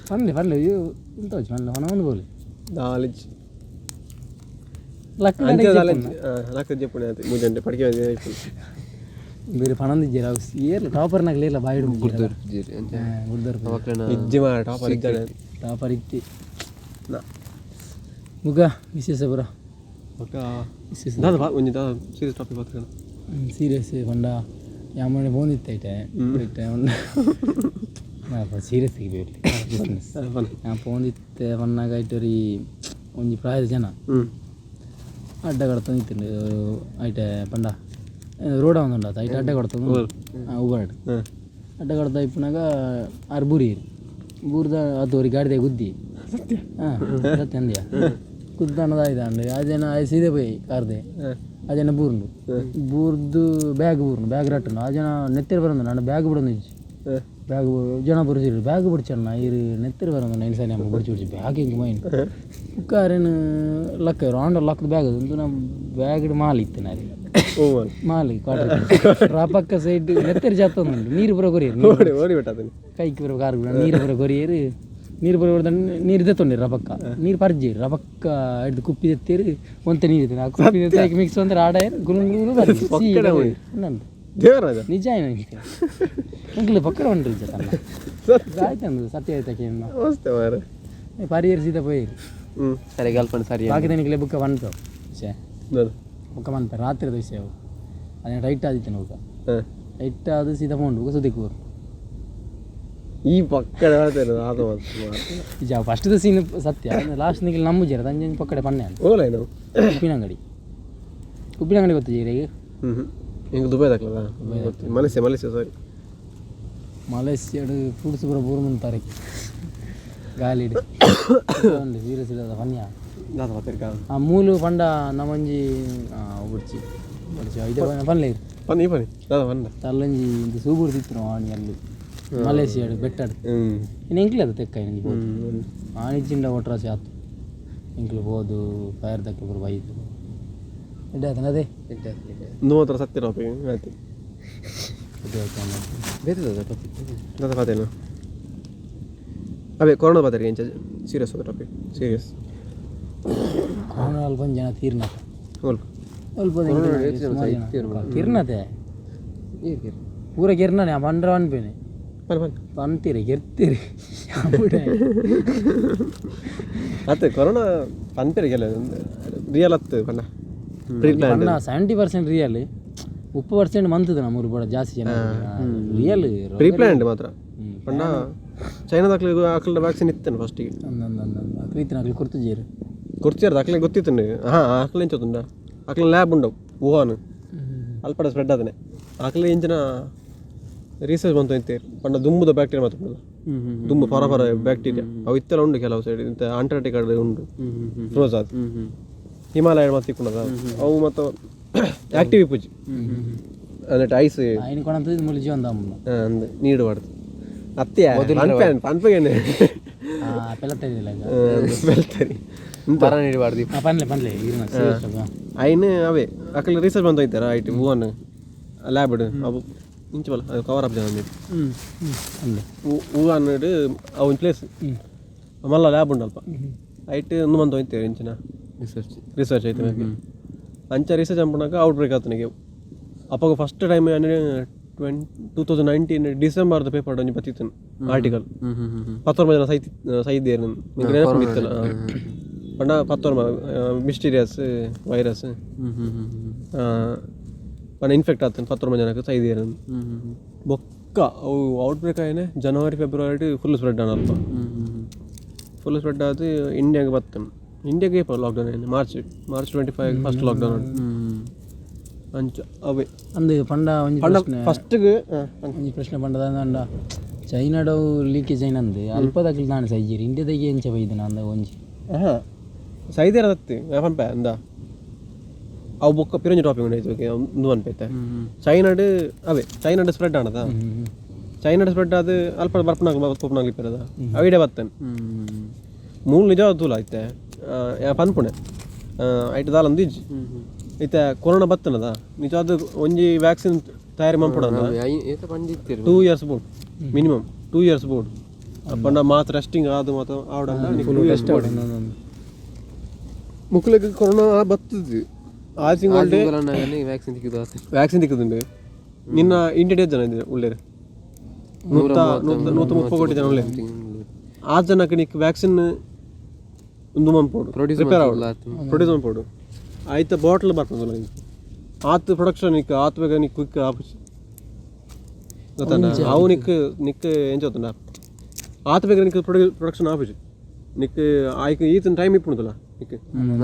ಪನ್ಲೆ ಪನ್ಲೆ ಇವು ಇಂತ ಪನ್ಲೆ ಹೊನ ಒಂದು ಬೋಲಿ ನಾಲೆಜ್ ಲಕ್ಕ ಅಂಚ ನಾಲೆಜ್ ಲಕ್ಕ ಜಪ್ಪುಣೆ ಆಯ್ತು ಮುಂಜಾನೆ ಪಡಿಕೆ ಬೇರೆ ಪಣಂದಿದ್ದೀರ ಏರ್ಲ ಟಾಪರ್ನಾಗಲೇ ಇಲ್ಲ ಬಾಯಿಡು ಗುರ್ದರ್ ಇಜ್ಜಿ ಮಾಡ ಟಾಪರ್ ಇದ್ದಾನೆ ಟಾಪರ್ ಇತ್ತಿ ಮುಗ ವಿಶೇಷ ಪುರ ವಿಶೇಷ ದಾದ ಬಾ ಒಂಜಿ ದಾದ ಸೀರಿಯಸ್ ಟಾಪಿಕ್ ಬಾತ್ಕಣ ಸೀರಿಯಸ್ ಪಂಡ ಯಾಮನೆ ಪೋಂದಿತ್ತ ಐಟೆ ಐಟೆ ಸೀರಿಯಸ್ ಬಿಸ್ನೆಸ್ ಯಾನ್ ಪೋಂದಿತ್ತೆ ಪನ್ನಾಗ ಐಟೊರಿ ಒಂಜಿ ಪ್ರಾಯದ ಜನ ಅಡ್ಡ ಕಡತೊಂದಿತ್ತುಂಡು ಐಟೆ ಪಂಡ ರೋಡ ಒಂದುಂಡು ಐಟೆ ಅಡ್ಡ ಕಡತೊಂದು ಉಬರ್ಡ್ ಅಡ್ಡ ಕಡತ ಇಪ್ಪುನಾಗ ಆರು ಬೂರಿ ಬೂರ್ದ ಅದು ಒರಿ ಗಾಡಿದ ಗುದ್ದಿ ಹಾಂ ಸತ್ಯ ಅಂದ್ಯಾ ಗುದ್ದಾನದ ಆಯ್ತಾಂಡ್ ಅದೇನ ಸೀದೆ ಪೋಯಿ ಕಾರ್ದೆ ಅದೇನ ಬೂರ್ಂಡು ಬೂರ್ದು ಬ್ಯಾಗ್ ಬೂರ್ಂಡು ಬ್ಯಾಗ್ ರಟ್ಟುಂಡು ಆ ಜನ ನೆತ್ತೆರ್ ಬರಂದು ನಾನು ಬ್ಯಾಗ್ ಬಿಡೊಂದು ಇಜ್ಜಿ ಬ್ಯಾಗ್ ಜನ ಬುರ್ಚಿರು ಬ್ಯಾಗ್ ಬುಡ್ಚಣ್ಣ ಇರು ನೆತ್ತೆರ್ ಬರಂದು ನೈನ್ ಸಾನಿ ಅಮ್ಮ ಬುಡ್ಚಿ ಬುಡ್ಚಿ ಬ್ಯಾಗ್ ಹಿಂಗೆ ಮೈನ್ ಉಕ್ಕಾರೇನು ಲಕ್ಕ ರಾಂಡ ಲಕ್ಕದ ಬ್ಯಾಗ್ ಅದು ನಮ್ಮ ಬ್ಯಾಗ್ ಮಾಲ್ ಇತ್ತು ನಾರಿ ಓ ಮಾಲ್ ಕ್ವಾರ್ಟರ್ ರಾಪಕ್ಕ ಸೈಡ್ ನೆತ್ತೆರ್ ಜಾತೊಂದುಂಡು ನೀರು ಪೂರ ಕೊರಿಯರು ಓಡಿ ಓಡಿ ಬಿಟ್ಟಾತನಿ ಕೈಕ್ ಪೂರ ಕಾರ್ ನೀರು ಪೂರ ಕೊರಿಯರು ನೀರು ಪೂರ ಹೊಡೆದ ನೀರು ದೆತ್ತೊಂಡಿರು ರಬಕ್ಕ ನೀರು ಪರ್ಜಿರು ರಬಕ್ಕ ಹಿಡ್ದು ಕುಪ್ಪಿ ದೆತ್ತೀರು ಒಂತೆ ನೀರು ಇತ್ತು ಆ ಕುಪ್ಪಿ ದೆತ್ತಿ ಮಿಕ್ಸ್ ಅಂದ್ರೆ ಆಡ ಗುರು ಗುರು ಬರ್ತದೆ ದೇವರಾಜ ನಿಜ ಏನು ಅಂಕಲ್ ಪಕ್ಕಡ ಉಂಟು ನಿಜ ತನ್ನ ಆಯ್ತು ಅಂದು ಸತ್ಯ ಆಯ್ತಾ ಮಸ್ತ್ ಮಾರ ಪರಿಯರ್ ಸೀದಾ ಪೋಯಿ ಸರಿ ಗಲ್ಪನ್ ಸರಿ ಬಾಕಿ ತನಿಖೆ ಬುಕ್ಕ ಬಂತು ವಿಷಯ ನೋಡು ಬುಕ್ಕ ಬಂತ ರಾತ್ರಿದ ವಿಷಯ ಅವು ಅದೇ ರೈಟ್ ಆದಿತ್ತು ಬುಕ್ಕ ಹಾಂ ರೈಟ್ ಅದು ಸೀದಾ ಫೋನ್ ಬುಕ್ಕ ಸುದಿಕ್ ಊರು ಈ ಪಕ್ಕಡೆ ಹೇಳ್ತೇನೆ ಅದು ನಿಜ ಫಸ್ಟ್ ಸೀನ್ ಸತ್ಯ ಲಾಸ್ಟ್ ನಿಖಿಲ್ ನಂಬುಜೇರ ತಂಜೆ ಪಕ್ಕಡೆ ಪನ್ನೆ ಅಂತ ಓಲ ಏನು ಉಪ್ಪಿನಂಗಡಿ ಉಪ್ಪಿನಂಗಡಿ ಗೊತ್ತು ಜೀರಿಗೆ ಹ್ಞೂ ಹ್ಞೂ ಹಿಂಗೆ ದುಬೈ ದಾಖಲದ ಮಲೇಷ್ಯಾ ಮಲೇಷ್ಯಾ ಸಾರಿ ಮಲೇಷ್ಯಾಡು ಫ್ರೂಟ್ಸ್ ಪೂರ ಬೂರು ಮುಂತಾರೆ ಗಾಲಿಡ್ ಸೀರಿಯಸ್ ಇಲ್ಲದ ಪನ್ಯ ದಾದ ಪತ್ರಿಕಾ ಆ ಮೂಲು ಪಂಡ ನಮ್ಮಂಜಿ ಬುಡ್ಚಿ ಬುಡ್ಚಿ ಇದೆ ಪನ್ಲೆ ಪನ್ನಿ ಪನ್ನಿ ದಾದ ಪನ್ನ ತಲ್ಲಂಜಿ ಇಂದು ಸೂಬುರು ತಿತ್ತು ಆಣಿ ಅಲ್ಲಿ ಮಲೇಷ್ಯಾಡು ಬೆಟ್ಟಾಡು ಹ್ಞೂ ಇನ್ನು ಎಂಕ್ಲೆ ಅದು ತೆಕ್ಕ ಇಂಜಿ ಬೋದು ಆಣಿ ಚಿಂಡ ಒಟ್ರಾಸಿ ಆತು ಎಂಕ್ಲು ಬೋದು ಫೈರ್ ದಕ್ಕ ಪೂರ ಬೈದು ಎಡ್ಡೆ ಆತನ ಅದೇ ನೋತ್ರ ಸತ್ಯ ಟಾಪಿಕ್ ಆಯ್ತು ಅದೇ ಆಯ್ತು ಬೇರೆ ಟಾಪಿಕ್ ದಾದ ಪಾತೇನು ಅವೇ ಕೊರೋನಾ ಪಾತ್ರಿಕೆ ಇಂಚ ಸೀರಿಯಸ್ ಅದು ಟಾಪಿಕ್ ಸೀರಿಯಸ್ ಕೊರೋನಾ ಅಲ್ಪ ಜನ ತೀರ್ನಾತ ಹೋಲ್ ಅಲ್ಪ ತೀರ್ನತೆ ಪೂರ ಗೆರ್ನಾನೆ ಆ ಬಂಡ್ರ ಅನ್ಪೇನೆ ಬನ್ನಿ ಬನ್ನಿ ಪಂತೀರಿ ಗೆರ್ತೀರಿ ಅತ್ತೆ ಕೊರೋನಾ ಪನ್ಪೇರಿಗೆಲ್ಲ ರಿಯಲ್ ಅತ್ತು ಪನ್ನ ಪ್ರೀ ಪ್ಲಾನ್ ಪನ್ನ 70% ರಿಯಲ್ ಉಪ್ಪು ಪರ್ಸೆಂಟ್ ಮಂತದ ನಮ್ಮೂರು ಬಡ ಜಾಸ್ತಿ ಜನ ರಿಯಲ್ ಪ್ರೀ ಪ್ಲಾನ್ಡ್ ಮಾತ್ರ ಪಂಡ ಚೈನಾದ ಅಕ್ಲ ವ್ಯಾಕ್ಸಿನ್ ಇತ್ತೇನೆ ಫಸ್ಟಿಗೆ ಅಕ್ರೀತಿನ ಅಕ್ಲಿ ಕೊರ್ತು ಜೇರು ಕೊರ್ಚಿಯಾರ್ದು ಅಕ್ಲೆ ಗೊತ್ತಿತ್ತು ಹಾಂ ಅಕ್ಲೆ ಎಂಚೋತುಂಡ ಅಕ್ಲೆ ಲ್ಯಾಬ್ ಉಂಡವು ವುಹಾನ್ ಅಲ್ಪಡ ಸ್ಪ್ರೆಡ್ ಆದನೆ ಅಕ್ಲೆ ಇಂಚಿನ ರಿಸರ್ಚ್ ಬಂತು ಇಂತೇರು ಪಂಡ ದುಂಬುದ ಬ್ಯಾಕ್ಟೀರಿಯಾ ಮಾತ್ರ ಉಂಟಲ್ಲ ದುಂಬು ಫರ ಫರ ಬ್ಯಾಕ್ಟೀರಿಯಾ ಅವು ಇತ್ತೆಲ್ಲ ಉಂಡು ಕೆಲವು ಸೈಡ್ ಇಂತ ಅಂಟಾರ್ಟಿಕಾ ಉಂಡು ಫ್ರೋಸ್ ಅದು ಹಿಮಾಲಯ ಮತ್ತೆ ಇಕ್ಕುಂಡದ ಅವು ಮತ್ತು ಆಕ್ಟಿವ್ ಇಪ್ಪುಜಿ ಅಂದ್ರೆ ಐಸ್ ఆయన కొనంత ముళ్ళు జీవన్ దమ్ము ಅಂದ್ ನೀಡು ಬಾರ್ದು ಅತ್ತೆಯ ಪನ್ಪೆ ಪನ್ಪೆಗೇನೆ పిల్లతల్లి ಬೆಲ್ತರಿ ಬರ ನೀಡಬಾರ್ದು పనిలే పనిలే ఇరు ಐನು ಅವೇ ಅಕಲ್ ರಿಸರ್ಚ್ ಬಂತು ಐತಾರ ಐಟ್ ವುಹಾನ್ ಲ್ಯಾಬ್ ಅವು ಇಂಚ ಬಲ್ಲ ಅದು ಕವರ್ ಅಪ್ ಜನ పనిలే ವುಹಾನ್ ಅವು ಒಂದು ಪ್ಲೇಸ್ ಮಲ್ಲ ಲ್ಯಾಬ್ ಉಂಡು ಅಲ್ಪ ಐಟ್ ಒಂದು ಮಂತ್ ಹೋಯ್ತೇವೆ ಇಂಚಿನ ರಿಸರ್ಚ್ ರಿಸರ್ಚ್ ಐತೆ ಮ್ಯಾಗೆ ಅಂಚ ರಿಸರ್ಚ್ ಅಂಪುನಾಗ ಔಟ್ ಬ್ರೇಕ್ ಆತನಿಗೆ ಅಪ್ಪಾಗ ಫಸ್ಟ್ ಟೈಮ್ 2019 ಡಿಸೆಂಬರ್ದ ಪೇಪರ್ ಒಂಜಿ ಬತ್ತಿತ್ತು ಆರ್ಟಿಕಲ್. 19 ಜನ ಸೈತಿ ಸೈದೇರು, ನಿಂಗೆ ನೆನಪಿತ್ತಲ್ಲ? ಪಂಡ 19 ಮಿಸ್ಟೀರಿಯಸ್ ವೈರಸ್ ಪಂಡ ಇನ್ಫೆಕ್ಟ್ ಆತನ 19 ಜನಕ್ಕೆ ಸೈದೇರು. ಬೊಕ್ಕ ಅವು ಔಟ್ ಬ್ರೇಕ್ ಆಯ್ನೆ ಜನವರಿ ಫೆಬ್ರವರಿ ಫುಲ್ ಸ್ಪ್ರೆಡ್ ಆನಲ್ಪ. ಫುಲ್ ಸ್ಪ್ರೆಡ್ ಆದ್ ಇಂಡಿಯಾಗೆ ಬತ್ತನ್. ಇಂಡಿಯಾಗೆ ಏಪ ಲಾಕ್ಡೌನ್ ಆಯ್ನೆ? ಮಾರ್ಚ್ ಮಾರ್ಚ್ 25 ಫಸ್ಟ್ ಲಾಕ್ಡೌನ್ ಅಂಚ ಅವೇ. ಅಂದು ಪಂಡ ಒಂಜಿ ಪಂಡ ಪ್ರಶ್ನೆ. ಫಸ್ಟ್ಗೆ ಒಂಜಿ ಪ್ರಶ್ನೆ ಪಂಡ ದಾದ, ಚೈನಾಡ್ ಲೀಕೇಜ್ ಐನಂದು ಅಲ್ಪದಕ್ಲು ದಾನೆ ಸೈಜೇರಿ, ಇಂಡಿಯಾದಾಗೆ ಎಂಚ ಬೈದಿನ ಅಂದ ಒಂಜಿ? ಹಾಂ, ಸೈದೇರ ತತ್ತಿ ಪನ್ಪೆ ಅಂದ. ಅವು ಬೊಕ್ಕ ಪಿರಂಜಿ ಟಾಪಿಕ್ ಉಂಡು ಓಕೆ. ಒಂದು ಪನ್ಪೈತೆ, ಚೈನಾಡ್ ಅವೇ, ಚೈನಾಡ್ ಸ್ಪ್ರೆಡ್ ಆನದ. ಚೈನಾಡ್ ಸ್ಪ್ರೆಡ್ ಆದ್ ಅಲ್ಪ ಬರ್ಪನಾಗ ಪೋಪನಾಗ್ಲಿ ಇಪ್ಪರದ ಅವಿಡೆ ಬತ್ತನ್. ಮೂಲ ನಿಜ ತೂಲ ಐತೆ ಯಾ ಪನ್ಪುಣೆ ಐಟ್ ದಾಲ ಅಂದು ಇಜ್ಜಿ. ಇತ್ತೆ ಕೊರೋನಾ ಬತ್ತನದ ನಿಜವಾದ ಒಂಜಿ ವ್ಯಾಕ್ಸಿನ್ ತಯಾರಿ ಮನ್ಪುಡ ಏತ ಪಂಡಿತ್ತೀರು? 2 ಇಯರ್ಸ್ ಬೋಡು, ಮಿನಿಮಮ್ 2 ಇಯರ್ಸ್ ಬೋಡು. ಪಂಡ ಮಾತ್ರ ರೆಸ್ಟಿಂಗ್ ಆದ್ ಮಾತ ಆವಡ 2 ಇಯರ್ಸ್ ಬೋಡು. ಮುಕ್ಲೆಗ್ ಕೊರೋನಾ ಬತ್ತದು ಆ ತಿಂಗಳು. ವ್ಯಾಕ್ಸಿನ್ ತಿಕ್ಕಿದ್ದು. ವ್ಯಾಕ್ಸಿನ್ ತಿಕ್ಕುದುಂಡು. ನಿನ್ನ ಇಂಡಿಯಾ ಜನ ಇದ್ದಾರೆ ಉಳ್ಳೇರು? ನೂತ ನೂತ 130 ಕೋಟಿ ಜನ ಉಳ್ಳೇರು. ಆ ಜನಕ್ಕೆ ನಿಕ್ ವ್ಯಾಕ್ಸಿನ್ ಉಂದು ಮನ್ಪೋಡು, ಪ್ರಿಪೇರ್ ಆವಡು, ಪ್ರೊಡ್ಯೂಸ್ ಮನ್ಪೋಡು. ಆಯ್ತ, ಬಾಟ್ಲ್ ಬರ್ಪುಂಡು ನಿಂಕ್. ಆತ್ ಪ್ರೊಡಕ್ಷನ್ ನಿಕ್ ಆತ್ ಬೇಗ ನಿಕ್ ಕ್ವಿಕ್ ಆಪುಜಿ, ಗೊತ್ತಂಡ? ಅವು ನಿಕ್ ನಿಕ್ ಎಂಚ ಗೊತ್ತುಂಡ, ಆತ್ ಬೇಗ ನಿಕ್ ಪ್ರೊಡಕ್ಷನ್ ಆಪುಜಿ. ನಿಕ್ ಆಯ್ಕೆ ಈತನ ಟೈಮ್ ಇಪ್ಪುಂಡುಲ್ಲ ನಿಕ್.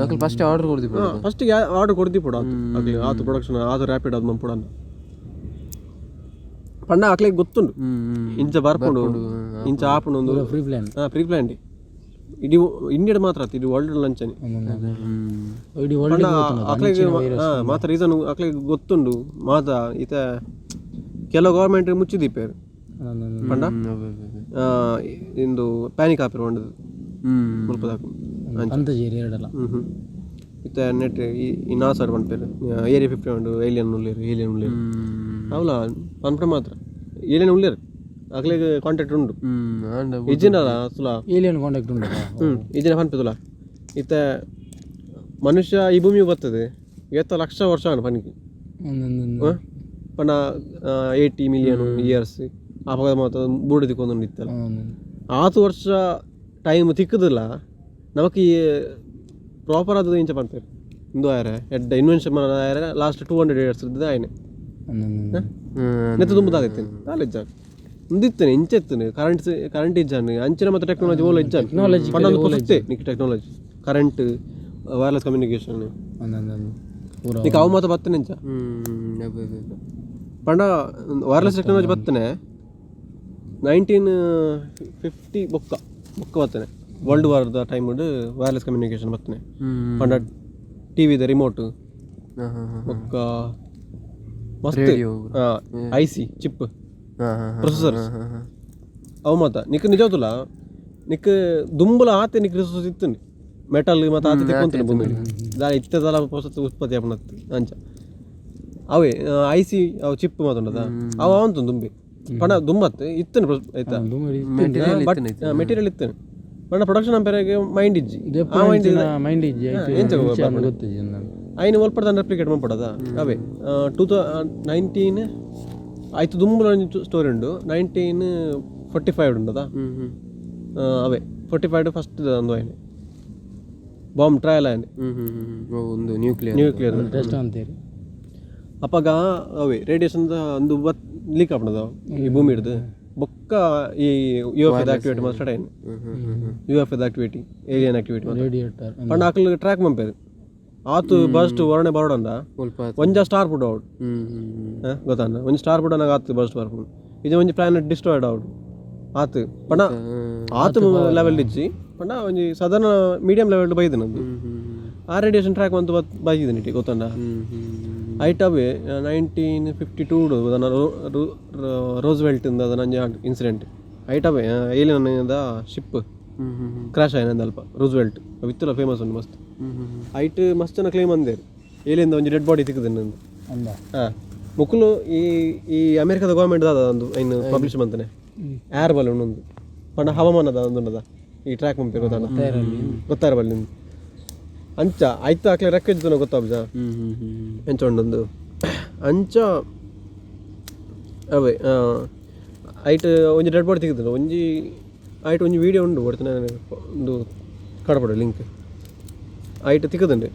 ಅಕುಲು ಫಸ್ಟ್ ಆರ್ಡರ್ ಕೊಡ್ದಿಪ್ಪು. ಫಸ್ಟ್ ಆರ್ಡರ್ ಕೊಡ್ದಿಪ್ಪುಡು. ಆತು ಅಕ್ಲೆ ಆತು ಪ್ರೊಡಕ್ಷನ್ ಆತು ರ್ಯಾಪಿಡ್ ಅದು ಮನ್ಪುಡು ಅಂದ ಪಂಡ ಅಕ್ಲೆಗ್ ಗೊತ್ತುಂಡು, ಇಂಚ ಬರ್ಪುಂಡು, ಇಂಚ ಆಪುಂಡು ಒಂದು. Pre plan. ಹಾಂ, ಪ್ರೀ ಪ್ಲಾನ್. ಇಡೀ ಇಂಡಿಯಾಡ್ ಮಾತ್ರ ಆತು, ಇಡೀ ವರ್ಲ್ಡ್ ಅಂಚನೆ. ಇಡೀ ವರ್ಲ್ಡ್. ಅಕ್ಲೆಗ್ ಮಾತ ರೀಸನ್ ಅಕ್ಲೆಗ್ ಗೊತ್ತುಂಡು ಮಾತ. ಈತ ಕೆಲವು ಗೌರ್ಮೆಂಟ್ ಮುಚ್ಚಿದೀಪೇರು ಪಂಡ ಇಂದು ಪ್ಯಾನಿಕ್ ಆಪೇರು ಪಂಡದು ಮುಲ್ಪದಾಕು. ಅಂತ ಜೇರಿ ಎರಡಲ್ಲ. ಹ್ಞೂ ಹ್ಞೂ ಇತ್ತ ನೆಟ್ ಈ ನಾಸಾಡ್ ಪನ್ಪೇರು, ಏರಿಯಾ 51, ಏಲಿಯನ್ ಉಲ್ಲೇರು, ಏಲಿಯನ್ ಉಲ್ಲೇರು. ಅವಲ ಪನ್ಪೆ ಮಾತ್ರ ಏಲಿಯನ್ ಉಲ್ಲೇರು, ಅಕ್ಲೆಗ್ ಕಾಂಟ್ಯಾಕ್ಟ್ ಉಂಡು. ಇಜ್ಜಿನಲ್ಲ ಸುಲ. ಏಲಿಯನ್ ಕಾಂಟ್ಯಾಕ್ಟ್ ಉಂಟು. ಇಜ್ಜಿನ ಪನ್ಪೆದುಲ. ಇತ್ತ ಮನುಷ್ಯ ಈ ಭೂಮಿಗೆ ಬರ್ತದೆ ಏತ ಲಕ್ಷ ವರ್ಷ ಆಂಡ್ ಪನ್ಕಿ ಪಂಡ 80 ಮಿಲಿಯನ್ ಇಯರ್ಸ್. ಆಪಗ ಮಾತ ಬೂಡು ತಿಕ್ಕೊಂದು ಇತ್ತಲ್ಲ. ಆತು ವರ್ಷ ಟೈಮ್ ತಿಕ್ಕುದಿಲ್ಲ ನಮಕ್. ಈ ಪ್ರಾಪರ್ ಆದದ್ದು ಇಂಚ ಪನ್ಪೇರು, ಇಂದು ಆಯರೆ ಎಡ್ಡ ಇನ್ವೆನ್ಷನ್ ಆಯರೆ ಲಾಸ್ಟ್ 200 ಇಯರ್ಸ್ ಆಯ್ನೆ. ನೆತ್ತ ದುಂಬುದಾಗಿತ್ತೇನೆ ಕಾಲೇಜ್ ಉಂದಿತ್ತೇನೆ ಇಂಚ ಇತ್ತೇನೆ. ಕರೆಂಟ್ ಕರೆಂಟ್ ಇಜ್ಜಾನ್, ಅಂಚಿನ ಮತ್ತೆ ಟೆಕ್ನಾಲಜಿ ಓಲ ಇಜ್ಜಾನ್. ಪಂಡ ಒಂದು ಪೊಸತ್ತೆ ನಿಕ್ ಟೆಕ್ನಾಲಜಿ, ಕರೆಂಟ್, ವೈರ್ಲೆಸ್ ಕಮ್ಯುನಿಕೇಶನ್. ಪೂರ. ನಿಕ್ ಅವು ಮಾತ ಬತ್ತನೆ ಇಂಚ ಪಂಡ ವೈರ್ಲೆಸ್ ಟೆಕ್ನಾಲಜಿ ಬತ್ತನೆ 1950 ಬೊಕ್ಕ ಬೊಕ್ಕ ಬತ್ತನೆ. ವರ್ಲ್ಡ್ ವಾರ್ದ ಟೈಮ್ ವೈರ್ಲೆಸ್ ಕಮ್ಯುನಿಕೇಶನ್ ಬತ್ತನೆ. ಪಂಡ ಟಿವಿದ ರಿಮೋಟ್ ಬೊಕ್ಕ ಮಸ್ತ್ ಐಸಿ ಚಿಪ್ ಪ್ರೊಸೆಸರ್ಸ್ ಅವು ಮಾತ ನಿಕ್ ನಿಜವತ್ತಲ್ಲ. ನಿಕ್ ದುಂಬುಲ ಆತೆ ನಿಕ್ ರಿಸೋರ್ಸ್ ಇತ್ತು, ಮೆಟಲ್ ಮತ್ತು ಆತೆ ತಿಕ್ಕೊಂತಾನೆ ಭೂಮಿ ದಾಲ ಇತ್ತದಲ ಹೊಸತು ಉತ್ಪತ್ತಿ ಆಪುನತ್ತು ಅಂಚ. ಅವೇ ಐಸಿ ಅವು ಚಿಪ್ ಮಾತುಂಡದ ಅವು ಅವಂತು ದುಂಬಿ. ಪಂಡ ದುಂಬತ್ತು ಇತ್ತನು ಆಯ್ತಾ? ಬಟ್ ಮೆಟೀರಿಯಲ್ ಇತ್ತನು, ಪಂಡ ಪ್ರೊಡಕ್ಷನ್ ಅಂಪೆರೆಗೆ ಮೈಂಡ್ ಇಜ್ಜಿ, ಆ ಮೈಂಡ್ ಮೈಂಡ್ ಇಜ್ಜಿ. ಎಂಚ ಗೊತ್ತಿಜ್ಜಿ. ಐನು ಒಲ್ಪಡ್ದಾನ ರೆಪ್ಲಿಕೇಟ್ ಮನ್ಪಡದ ಅವೇ 2019 ಆಯ್ತು. ದುಂಬುಲ ಸ್ಟೋರಿ ಉಂಡು, 1945 ಉಂಡದ. ಅವೇ 45 ಫಸ್ಟ್ ಒಂದು ಆಯ್ನೆ ಬಾಂಬ್ ಟ್ರಯಲ್ ಆಯ್ನೆ. ಒಂದು ನ್ಯೂಕ್ಲಿಯರ್. ನ್ಯೂಕ್ಲಿಯರ್. ಟೆಸ್ಟ್ ಅಂತೇರಿ. ಅಪಗ ಅವೇ ರೇಡಿಯೇಷನ್ ಒಂದು ಬತ್ ಲೀಕ್ ಆಪಣದ ಈ ಭೂಮಿ ಹಿಡ್ದು. ಬೊಕ್ಕ ಈ ಯು ಎಫ್ ಆಕ್ಟಿವಿಟಿ ಮಾತ್ರ ಸ್ಟಾರ್ಟ್ ಆಯ್ನೆ. U F activity, alien activity. Radiator. ಪಂಡ ಅಕ್ಲು ಟ್ರ್ಯಾಕ್ ಮಂಪೇರು, ಆತು ಬಸ್ಟ್ ವರ್ಣೆ ಬರೋಡಂದ ಒಂಜ ಸ್ಟಾರ್ ಪುಡ್ ಔಟ್ ಗೊತ್ತಾನ? ಒಂಜಿ ಸ್ಟಾರ್ ಪುಡ್ ಆತು ಬಸ್ಟ್ ಬರ್ಪುಂಡು. ಇದು ಒಂಜಿ ಪ್ಲಾನೆಟ್ ಡಿಸ್ಟ್ರಾಯ್ಡ್ ಔಟ್ ಆತು. ಪಂಡ ಆತು ಲೆವೆಲ್ ಇಜ್ಜಿ, ಪಂಡ ಒಂಜಿ ಸಾಧಾರಣ ಮೀಡಿಯಂ ಲೆವೆಲ್ ಬೈದು ನಂದು. ಆ ರೇಡಿಯೇಷನ್ ಟ್ರ್ಯಾಕ್ ಬಂತು ಬೈದಿದೆ ನಿಟ್ಟಿ, ಗೊತ್ತಂಡ? ಐಟ್ ಅವೇ 1952 ರೋಸ್ವೆಲ್ಟ್ ಇಂದ ನಂಜಿ ಇನ್ಸಿಡೆಂಟ್. ಐಟ್ ಅವೇ ಏಲಿಯನ್ ಶಿಪ್ ಕ್ರಾಶ್ ಆಯ್ನಂದ ಅಲ್ಪ. ರೋಸ್ವೆಲ್ಟ್ ವಿತ್ತಲ ಫೇಮಸ್ ಉಂಡು ಮಸ್ತ್. ಐಟ್ ಮಸ್ತ್ ಜನ ಕ್ಲೇಮ್ ಅಂದೇರು, ಏಲಿಯನ್ ಒಂಜಿ ಡೆಡ್ ಬಾಡಿ ತಿಕ್ಕುದು ನಂದು. ಅಂದ. ಹಾಂ, ಮುಕುಲು ಈ ಈ ಅಮೆರಿಕದ ಗೌರ್ಮೆಂಟ್ ದಾದ ಒಂದು ಇನ್ನು ಪಬ್ಲಿಷ್ ಮಂತನೆ ಏರ್ ಬಲೂನ್ ಒಂದು. ಪಂಡ ಹವಾಮಾನದ ಒಂದುಂಡದ ಈ ಟ್ರ್ಯಾಕ್ ಮಂಪೆ, ಗೊತ್ತಾನ? ಗೊತ್ತಾರ ಬಲ್ಲಿ ಅಂಚ ಆಯ್ತು. ಆಕ್ಲೆ ರೆಕ್ಕ ಗೊತ್ತಾಬ್ಜ ಎಂಚ ಉಂಡೊಂದು ಅಂಚ. ಅವೇ ಐಟ್ ಒಂಜಿ ಡೆಡ್ ಬಾಡಿ ತಿಕ್ಕುದುಂಡು. ಒಂಜಿ ಐಟ್ ಒಂಜಿ ವೀಡಿಯೋ ಉಂಡು ಒಡ್ತಿನ ಒಂದು ಕಡಪಡು ಲಿಂಕ್ ಐಟ್ ತಿಕ್ಕುದುಂಡು.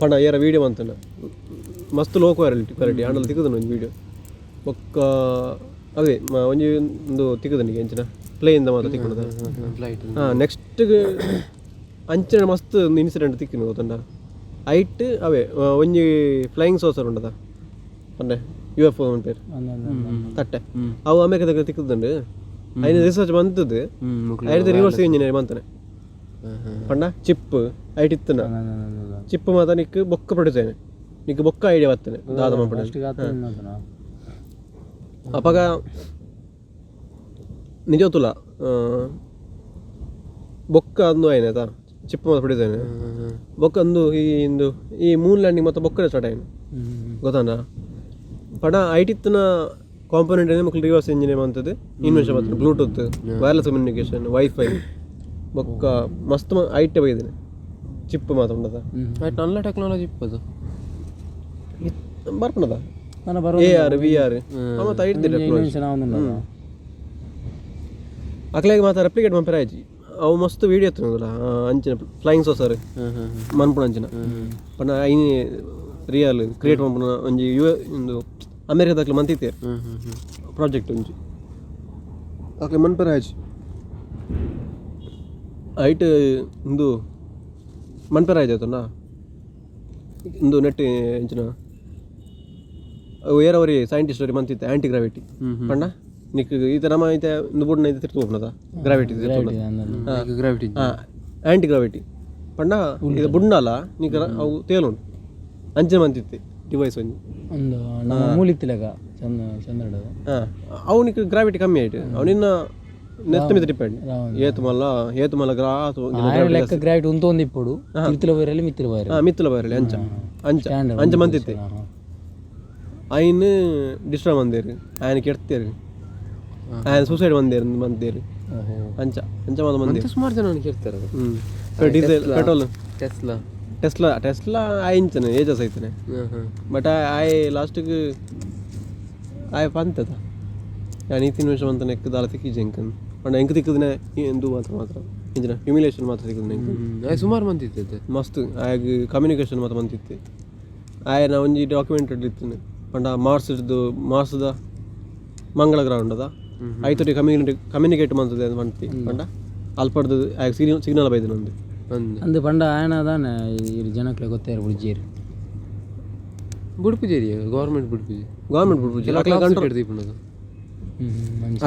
ಪಂಡ ಏರ ವೀಡಿಯೋ ಮಂತುಂಡ ಮಸ್ತ್ ಲೋ ಕ್ವಾಲಿಟಿ ಕ್ವಾಲಿಟಿ ಆಂಡಲ ತಿಕ್ಕುದುಂಡು ಒಂಜಿ ವೀಡಿಯೋ. ಬೊಕ್ಕ ಅವೇ ಒಂಜಿ ಒಂದು ತಿಕ್ಕುದುಂಡು ಎಂಚಿನ ಪ್ಲೇನ್ ಮಾತ್ರ ತಿಕ್ಕುಂಡು. ಫ್ಲೈಟ್. ಹಾಂ, ನೆಕ್ಸ್ಟ್ ಅಂಚಿನ ಮಸ್ತ್ ಒಂದು ಇನ್ಸಿಡೆಂಟ್ ತಿಕ್ಕಿನ ಗೊತ್ತುಂಡ. ಐಟ್ ಅವೇ ಒಂಜಿ ಫ್ಲೈಯಿಂಗ್ ಸೋಸರ್ ಉಂಡದ ಪಂಡೆ ಯು ಎಫ್ ಓ ಪೇರು ತಟ್ಟೆ ಅವು ಅಮೇರಿಕದಾಗ ತಿಕ್ಕುದುಂಡು. ಐನ ರಿಸರ್ಚ್ ಬಂತದ್ದು ಐದು ರಿವರ್ಸ್ ಇಂಜಿನಿಯರ್ ಮಂತನೆ ಪಂಡ ಚಿಪ್ ಐಟ್ ಇತ್ತನ ಚಿಪ್ ಮಾತ ನಿಕ್ ಬೊಕ್ಕ ಪ್ರೊಡ್ಯೂಸ್ ಆಯ್ನೆ ನಿಕ್ ಬೊಕ್ಕ ಐಡಿಯಾ ಬರ್ತನೆ ದಾದ ಮನ್ಪುನ. ಅಪಗ ನಿಜ ತುಲ ಬೊಕ್ಕ ಅಂದು ಆಯ್ನೆ ಆತಾ ಚಿಪ್ ಮಾತ ಪ್ರೊಡ್ಯೂಸ್ ಆಯ್ನೆ ಬೊಕ್ಕ ಅಂದು ಈ ಇಂದು ಈ ಮೂನ್ ಲ್ಯಾಂಡಿಂಗ್ ಮಾತ ಬೊಕ್ಕನೆ ಸ್ಟಾರ್ಟ್ ಆಯ್ನೆ ಗೊತ್ತಾಂಡ. ಪಡ ಐಟ್ ಇತ್ತಿನ ಕಾಂಪೊನೆಂಟ್ ಮಕ್ಕಳು ರಿವರ್ಸ್ ಇಂಜಿನಿಯರ್ ಮಂತದ್ದು ಇನ್ವೆನ್ಷನ್ ಮಾಡ್ತಾರೆ ಬ್ಲೂಟೂತ್ ವೈರ್ಲೆಸ್ ಕಮ್ಯುನಿಕೇಶನ್ ವೈಫೈ ಬೊಕ್ಕ ಮಸ್ತ್ ಐಟೆ ಬೈದಿನಿ ಚಿಪ್ ಮಾತ ಉಂಡದ. ಆಯ್ತು, ನಲ್ಲ ಟೆಕ್ನಾಲಜಿ ಇಪ್ಪದು. ಬರ್ಪುನದ ಎ ಆರ್ we are ಮತ್ತೆ ಐಟ್ ಟೆಕ್ನಾಲಜಿ ಅಕ್ಲೆಗ್ ಮಾತ ರೆಪ್ಲಿಕೇಟ್ ಮನ್ಪೆರೆ ಆಯ್ಜಿ. ಅವು ಮಸ್ತ್ ವೀಡಿಯೋ ಇತ್ತುಂದಲ್ಲ ಅಂಚಿನ ಫ್ಲೈಯಿಂಗ್ ಸೋಸರ್ ಮನ್ಪುನ ಅಂಚಿನ ಪಂಡ ಐನಿ ರಿಯಲ್ ಕ್ರಿಯೇಟ್ ಮನ್ಪುನ ಒಂಜಿ ಯು ಇಂದು ಅಮೇರಿಕದಕ್ಲೆ ಮಂತಿತ್ತೇರು ಪ್ರಾಜೆಕ್ಟ್ ಒಂಜಿ ಅಕ್ಲೆ ಮನ್ಪೆರೆ ಆಯ್ಜಿ. ಐಟ್ ಇಂದು ಮನ್ಪೆರೆ ಆಯ್ತು ಆಯ್ತಲ್ಲ ಇಂದು ನೆಟ್ ಇಂಚಿನ ಅವು ಏರವರಿ ಸೈಂಟಿಸ್ಟ್ ಅವರಿ ಮಂತಿತ್ತೆ ಆ್ಯಂಟಿ ಗ್ರಾವಿಟಿ ಪಂಡ ನಿಕ್ ಈತ ನಮ್ಮ ಐತೆ ಇಂದು ಬುಡ್ನ ಐತೆ ತಿರ್ತು ಹೋಗ್ನದ ಗ್ರಾವಿಟಿ. ಗ್ರಾವಿಟಿ. ಹಾಂ, ಆ್ಯಂಟಿ ಗ್ರಾವಿಟಿ ಪಂಡ ಇದು ಬುಡ್ನಲ್ಲ ನಿಕ್ ಅವು ತೇಲುಂಡು ಅಂಚಿನ ಮಂತಿತ್ತೆ ಡಿವೈಸ್ ಒಂಜಿ. ಒಂದು ನಮ್ಮ ಮೂಲಿತ್ತಿಲೆಕ ಚಂದ ಚಂದ್ರಡ. ಹಾಂ, ಅವು ನಿಕ್ ಗ್ರಾವಿಟಿ ಕಮ್ಮಿ ಆಯ್ತು ಅವು ನಿನ್ನ ನೆತ್ತ ಮಿತ್ತ ಡಿಪೆಂಡ್ ಏತು ಮಲ್ಲ ಏತು ಮಲ್ಲ ಗ್ರಾ ಲೆಕ್ಕ ಗ್ರಾವಿಟಿ ಉಂತೊಂದು ಇಪ್ಪೊಡು ತಿರ್ತುಲ ಬೈರಲ್ಲಿ ಮಿತ್ತಿಲ ಬೈರಲ್ಲಿ. ಹಾಂ, ಮಿತ್ತಲ ಬೈರಲ್ಲಿ ಅಂಚ ಅಂಚ ಅಂಚ ಮಂತಿತ್ತೆ. ಐನ್ ಡಿಸ್ಟ್ರಾಯ್ ಮಂದೇರು ಆಯನ ಕೆಡ್ತೇರು ಆಯನ ಸೂಸೈಡ್ ಮಂದೇರು ಮಂತೇರು ಅಂಚ ಅಂಚ ಮಾತ ಮಂದೇರು. ಸುಮಾರು ಜನ ಕೇಳ್ತಾರೆ. ಹ್ಞೂ, diesel petrol Tesla Tesla Tesla ಆಯಿಂಚನೆ ಏಜಸ್ ಐತನೆ. ಬಟ್ ಆಯ್ ಲಾಸ್ಟಿಗೆ ಆಯ್ ಪಂತದ ಯಾನ್ ಈ ತಿನ್ ನಿಮಿಷ ಮಂತನೆ ಎಕ್ ದಾಲ ತಿಕ್ಕಿಜಿ ಎಂಕನ್ ಪಂಡ ಎಂಕ್ ತಿಕ್ಕುದಿನ ಇಂದು ಮಾತ್ರ ಮಾತ್ರ ಇಂಚಿನ ಹ್ಯುಮಿಲೇಷನ್ ಮಾತ್ರ ತಿಕ್ಕುದಿನ ಎಂಕ್. ಆಯ್ ಸುಮಾರು ಮಂತಿತ್ತು. ಮಸ್ತ್ ಆಯಗ್ ಕಮ್ಯುನಿಕೇಷನ್ ಮಾತ್ರ ಮಂತಿತ್ತು. ಆಯನ ಒಂಜಿ ಡಾಕ್ಯುಮೆಂಟ್ ಇತ್ತು ಪಂಡ ಮಾರ್ಸ್ದು ಮಾರ್ಸ್ದ ಮಂಗಳ ಗ್ರಹ ಉಂಡದ ಐತೊಟಿ ಕಮ್ಯುನಿಕೇಟ್ ಮಂತದೆ ಮಂತಿ ಪಂಡ ಅಲ್ಪಡ್ದು ಆಯಗ್ ಸಿಗ್ನಲ್ ಸಿಗ್ನಲ್ ಬೈದಿನ ಒಂದು. ಅಂದು ಪಂಡ ಆಯನ ದಾನೆ ಈ ಜನಕ್ಲೆ ಗೊತ್ತೇರು ಬುಡ್ಜೇರು. ಬುಡ್ಪುಜೇರಿ ಗೌರ್ಮೆಂಟ್ ಬುಡ್ಪುಜಿ. ಗೌರ್ಮೆಂಟ್ ಬುಡ್ಪುಜಿ ಅಕ್ಲೆ ಕಂಟ್ರೋಲ್ ದೀಪುನದು.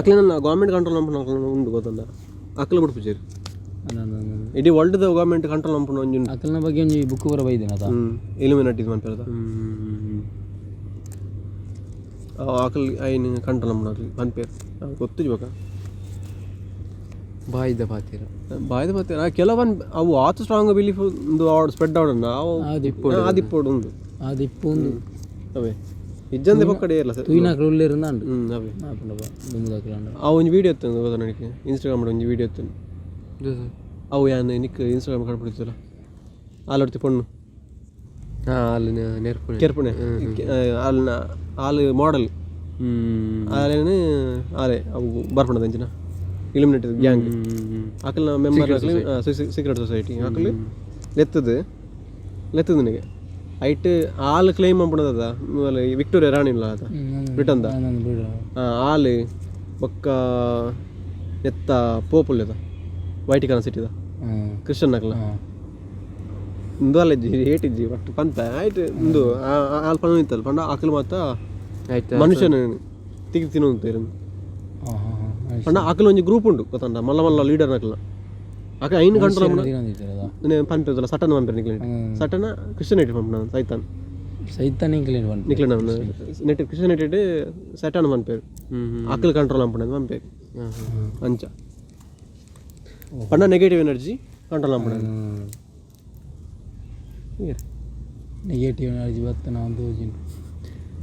ಅಕ್ಲೆ ನನ್ನ ಗೌರ್ಮೆಂಟ್ ಕಂಟ್ರೋಲ್ ಮಂಪುನ ಅಕ್ಲೆ ಉಂಡು ಗೊತ್ತಲ್ಲ ಅಕ್ಲೆ ಬುಡ್ಪುಜೇರಿ ಇಡೀ ವರ್ಲ್ಡ್ ಗೌರ್ಮೆಂಟ್ ಕಂಟ್ರೋಲ್ ಮಂಪುನ ಒಂಜಿ ಉಂಡು. ಅಕ್ಲೆನ ಬಗ್ಗೆ ಒಂಜಿ ಬುಕ್ ಪೂರ ಬೈದಿನ ಅದ. ಇಲ್ಯುಮಿನಾಟಿ ಮನ್ಪೆರದ ಅಕಲ್ ಐನ್ ಕಂಟ್ರೋಲ್ ಮಂಪುನ ಅಕ್ಲೆ ಪನ್ಪೇರು ಗೊತ್ತಿಜ್ ಬೊಕ. ಬಾಯಿದ ಪಾತೀರ ಬಾಯ್ದ ಮತ್ತೆ ಕೆಲವನ್ ಅವು ಆತು ಸ್ಟ್ರಾಂಗ್ ಬಿಲೀಫ್ ಒಂದು ಸ್ಪ್ರೆಡ್ ಆವಡನ್ನ ಅವು ಆದಿಪ್ಪೋಡು ಉಂಡು. ಅದು ಇಪ್ಪು ಒಂದು. ಅವೇ ಇಜ್ಜಂದೆ ಪಕ್ಕಡೆ ಇರಲ್ಲ ಸರ್. ತೂಯಿನಾಕ್ಲು ಉಲ್ಲೇರು ಅಂಡು. ಹ್ಞೂ, ಅವೇ. ಆಪುಂಡಪ್ಪ ದುಂಬುದಕ್ಲು. ಅವು ಒಂಜಿ ವೀಡಿಯೋ ಇತ್ತು ಗೊತ್ತಾ ನನಗೆ ಇನ್ಸ್ಟಾಗ್ರಾಮ್ ಒಂಜಿ ವೀಡಿಯೋ ಇತ್ತು. ಅವು ಯಾನ್ ನಿಕ್ ಇನ್ಸ್ಟಾಗ್ರಾಮ್ ಕಡ್ಪಿಡ್ತಿಲ್ಲ ಆಲೊಡ್ತಿ ಪೊಣ್ಣು. ಹಾಂ, ಅಲ್ಲಿ ನೆರ್ಪುಣೆ. ಕೆರ್ಪುಣೆ ಆಲ್ನ ಆಲ್ ಮಾಡೆಲ್ ಆಲೇನು ಆಲೆ ಅವು ಬರ್ಪುಂಡದ ಅಂಚಿನ ಇಲ್ಯುಮಿನೇಟೆಡ್ ಗ್ಯಾಂಗ್ ಅಕಲ್ನ ಮೆಂಬರ್ ಸೀಕ್ರೆಟ್ ಸೊಸೈಟಿ ಅಕಲ್ ಲೆತ್ತದು ಲೆತ್ತದು ನನಗೆ ಐಟ್ ಆಲ್ ಕ್ಲೈಮ್ ಮನ್ಪುನದ ವಿಕ್ಟೋರಿಯಾ ರಾಣಿ ಇಲ್ಲ ಅದ ಬ್ರಿಟನ್ದ ಆಲ್ ಬೊಕ್ಕ ನೆತ್ತ ಪೋಪುಲ್ಲೆದ ವೈಟಿಕನ್ ಸಿಟಿದ ಕ್ರಿಶ್ಚಿಯನ್ ಅಕಲ್ನ ಇಂದು ಅಲ್ಲ ಏಟಿಜ್ಜಿ ಬಟ್ ಪಂತ ಆಯ್ತು ಇಂದು ಆಲ್ ಪಂಡ ಇತ್ತಲ್ಲ ಪಂಡ ಅಕಲ್ ಮಾತ ಆಯ್ತು ಮನುಷ್ಯನ ತಿಕ್ಕಿ ತಿನ್ನುವಂತ ಪಂಡ ಅಕಲ್ ಒಂಜಿ ಗ್ರೂಪ್ ಉಂಡು ಗೊತ್ತಂಡ ಮಲ್ಲ ಮಲ್ಲ ಲೀಡರ್ ಅಕಲ್ನ ಅಕ ಐನ್ ಕಂಟ್ರೋಲ್ ಪನ್ಪೇದಲ್ಲ ಸಟನ್ ಪನ್ಪೇರು ನಿಕ್ಲೆ ಸಟನ್ ಕ್ರಿಶ್ಚಿಯನ್ ಐಟ್ ಪನ್ಪುನ ಸೈತಾನ್. ಸೈತಾನ್ ಇಂಕ್ಲೇಟ್ ಪನ್ಪೇರು. ನಿಕ್ಲೆ ನೆಟ್ ಕ್ರಿಶ್ಚಿಯನ್ ಐಟೆಡ್ ಸಟನ್ ಪನ್ಪೇರು ಅಕಲ್ ಕಂಟ್ರೋಲ್ ಪನ್ಪುನ ಪನ್ಪೇರು ಅಂಚ ಪಂಡ ನೆಗೆಟಿವ್ ಎನರ್ಜಿ ಕಂಟ್ರೋಲ್ ಪನ್ಪುನ. ನೆಗೆಟಿವ್ ಎನರ್ಜಿ ಬತ್ತನ ಒಂದು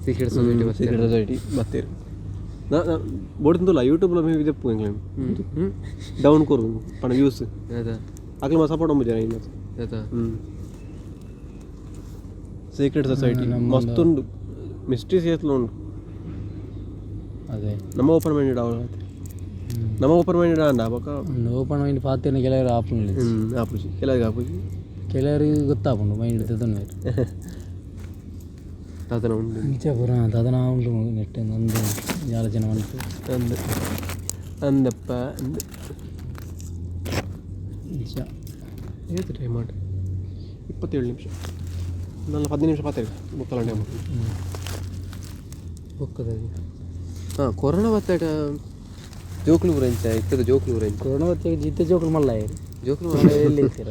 ಸೀಕ್ರೆಟ್ ಸೊಸೈಟಿ. ಸೀಕ್ರೆಟ್ ಸೊಸೈಟಿ ಬತ್ತೇರು ಬೋಡ್ತಿಂದುಲ್ಲ ಯೂಟ್ಯೂಬ್ಲ ಮೇ ಇದೆಪ್ಪು ಎಂಕ್ಲೆನ್ ಡೌನ್ ಕೊರು ಪಂಡ ವ್ಯೂಸ್ ಅಕ್ಲೆ ಮಾತ ಸಪೋರ್ಟ್ ಒಂಬು ಜನ ಇನ್ನು. ಅದ ಸೀಕ್ರೆಟ್ ಸೊಸೈಟಿ ಮಸ್ತ್ ಉಂಡು ಮಿಸ್ಟ್ರೀಸ್ ಏತ್ಲ ಉಂಡು. ಅದೇ. ನಮ್ಮ ಓಪನ್ ಮೈಂಡೆಡ್ ಅವಳು, ನಮ್ಮ ಓಪನ್ ಮೈಂಡೆಡ್ ಅಂಡ ಬೊಕ. ಓಪನ್ ಮೈಂಡ್ ಪಾತೆರ್ನ ಕೆಲವರು ಆಪುಂಡು. ಆಪುಜಿ, ಕೆಲವ್ರಿಗೆ ಆಪುಜಿ. ಕೆಲವರಿಗೆ ಗೊತ್ತಾಪುಂಡು, ಮೈಂಡ್ ತೆತೊನುವೆರ್. ದಾದನ ಉಂಡು. ಇಂಚ ಪೂರ ದಾದನ ಉಂಡು ನೆಟ್ ನಂದು ಆಲೋಚನೆ ಮಲ್ತು. ಅಂದ್ ಅಂದಪ್ಪ ಅಂದ್. ಇಂಚ. ಏತ್ ಟೈಮ್ ಮಾಡಿ? 27 ನಿಮಿಷ. ನನ್ನ 15 ನಿಮಿಷ ಪಾತೆ ಬೊಕ್ಕಲ ಟೈಮ್. ಬೊಕ್ಕದ ಹಾಂ, ಕೊರೋನಾ ಬತ್ತಾಟ ಜೋಕುಲು ಪೂರ ಇಂಚ ಇತ್ತದ, ಜೋಕುಲು ಪೂರ ಇಂಚ. ಕೊರೋನಾ ಜಿತ್ತೆ ಜೋಕುಲು ಮಲ್ಲ ಆಯೆರ್. ಜೋಕುಲು ಎಲ್ಲಿ ಇತ್ತೀರ?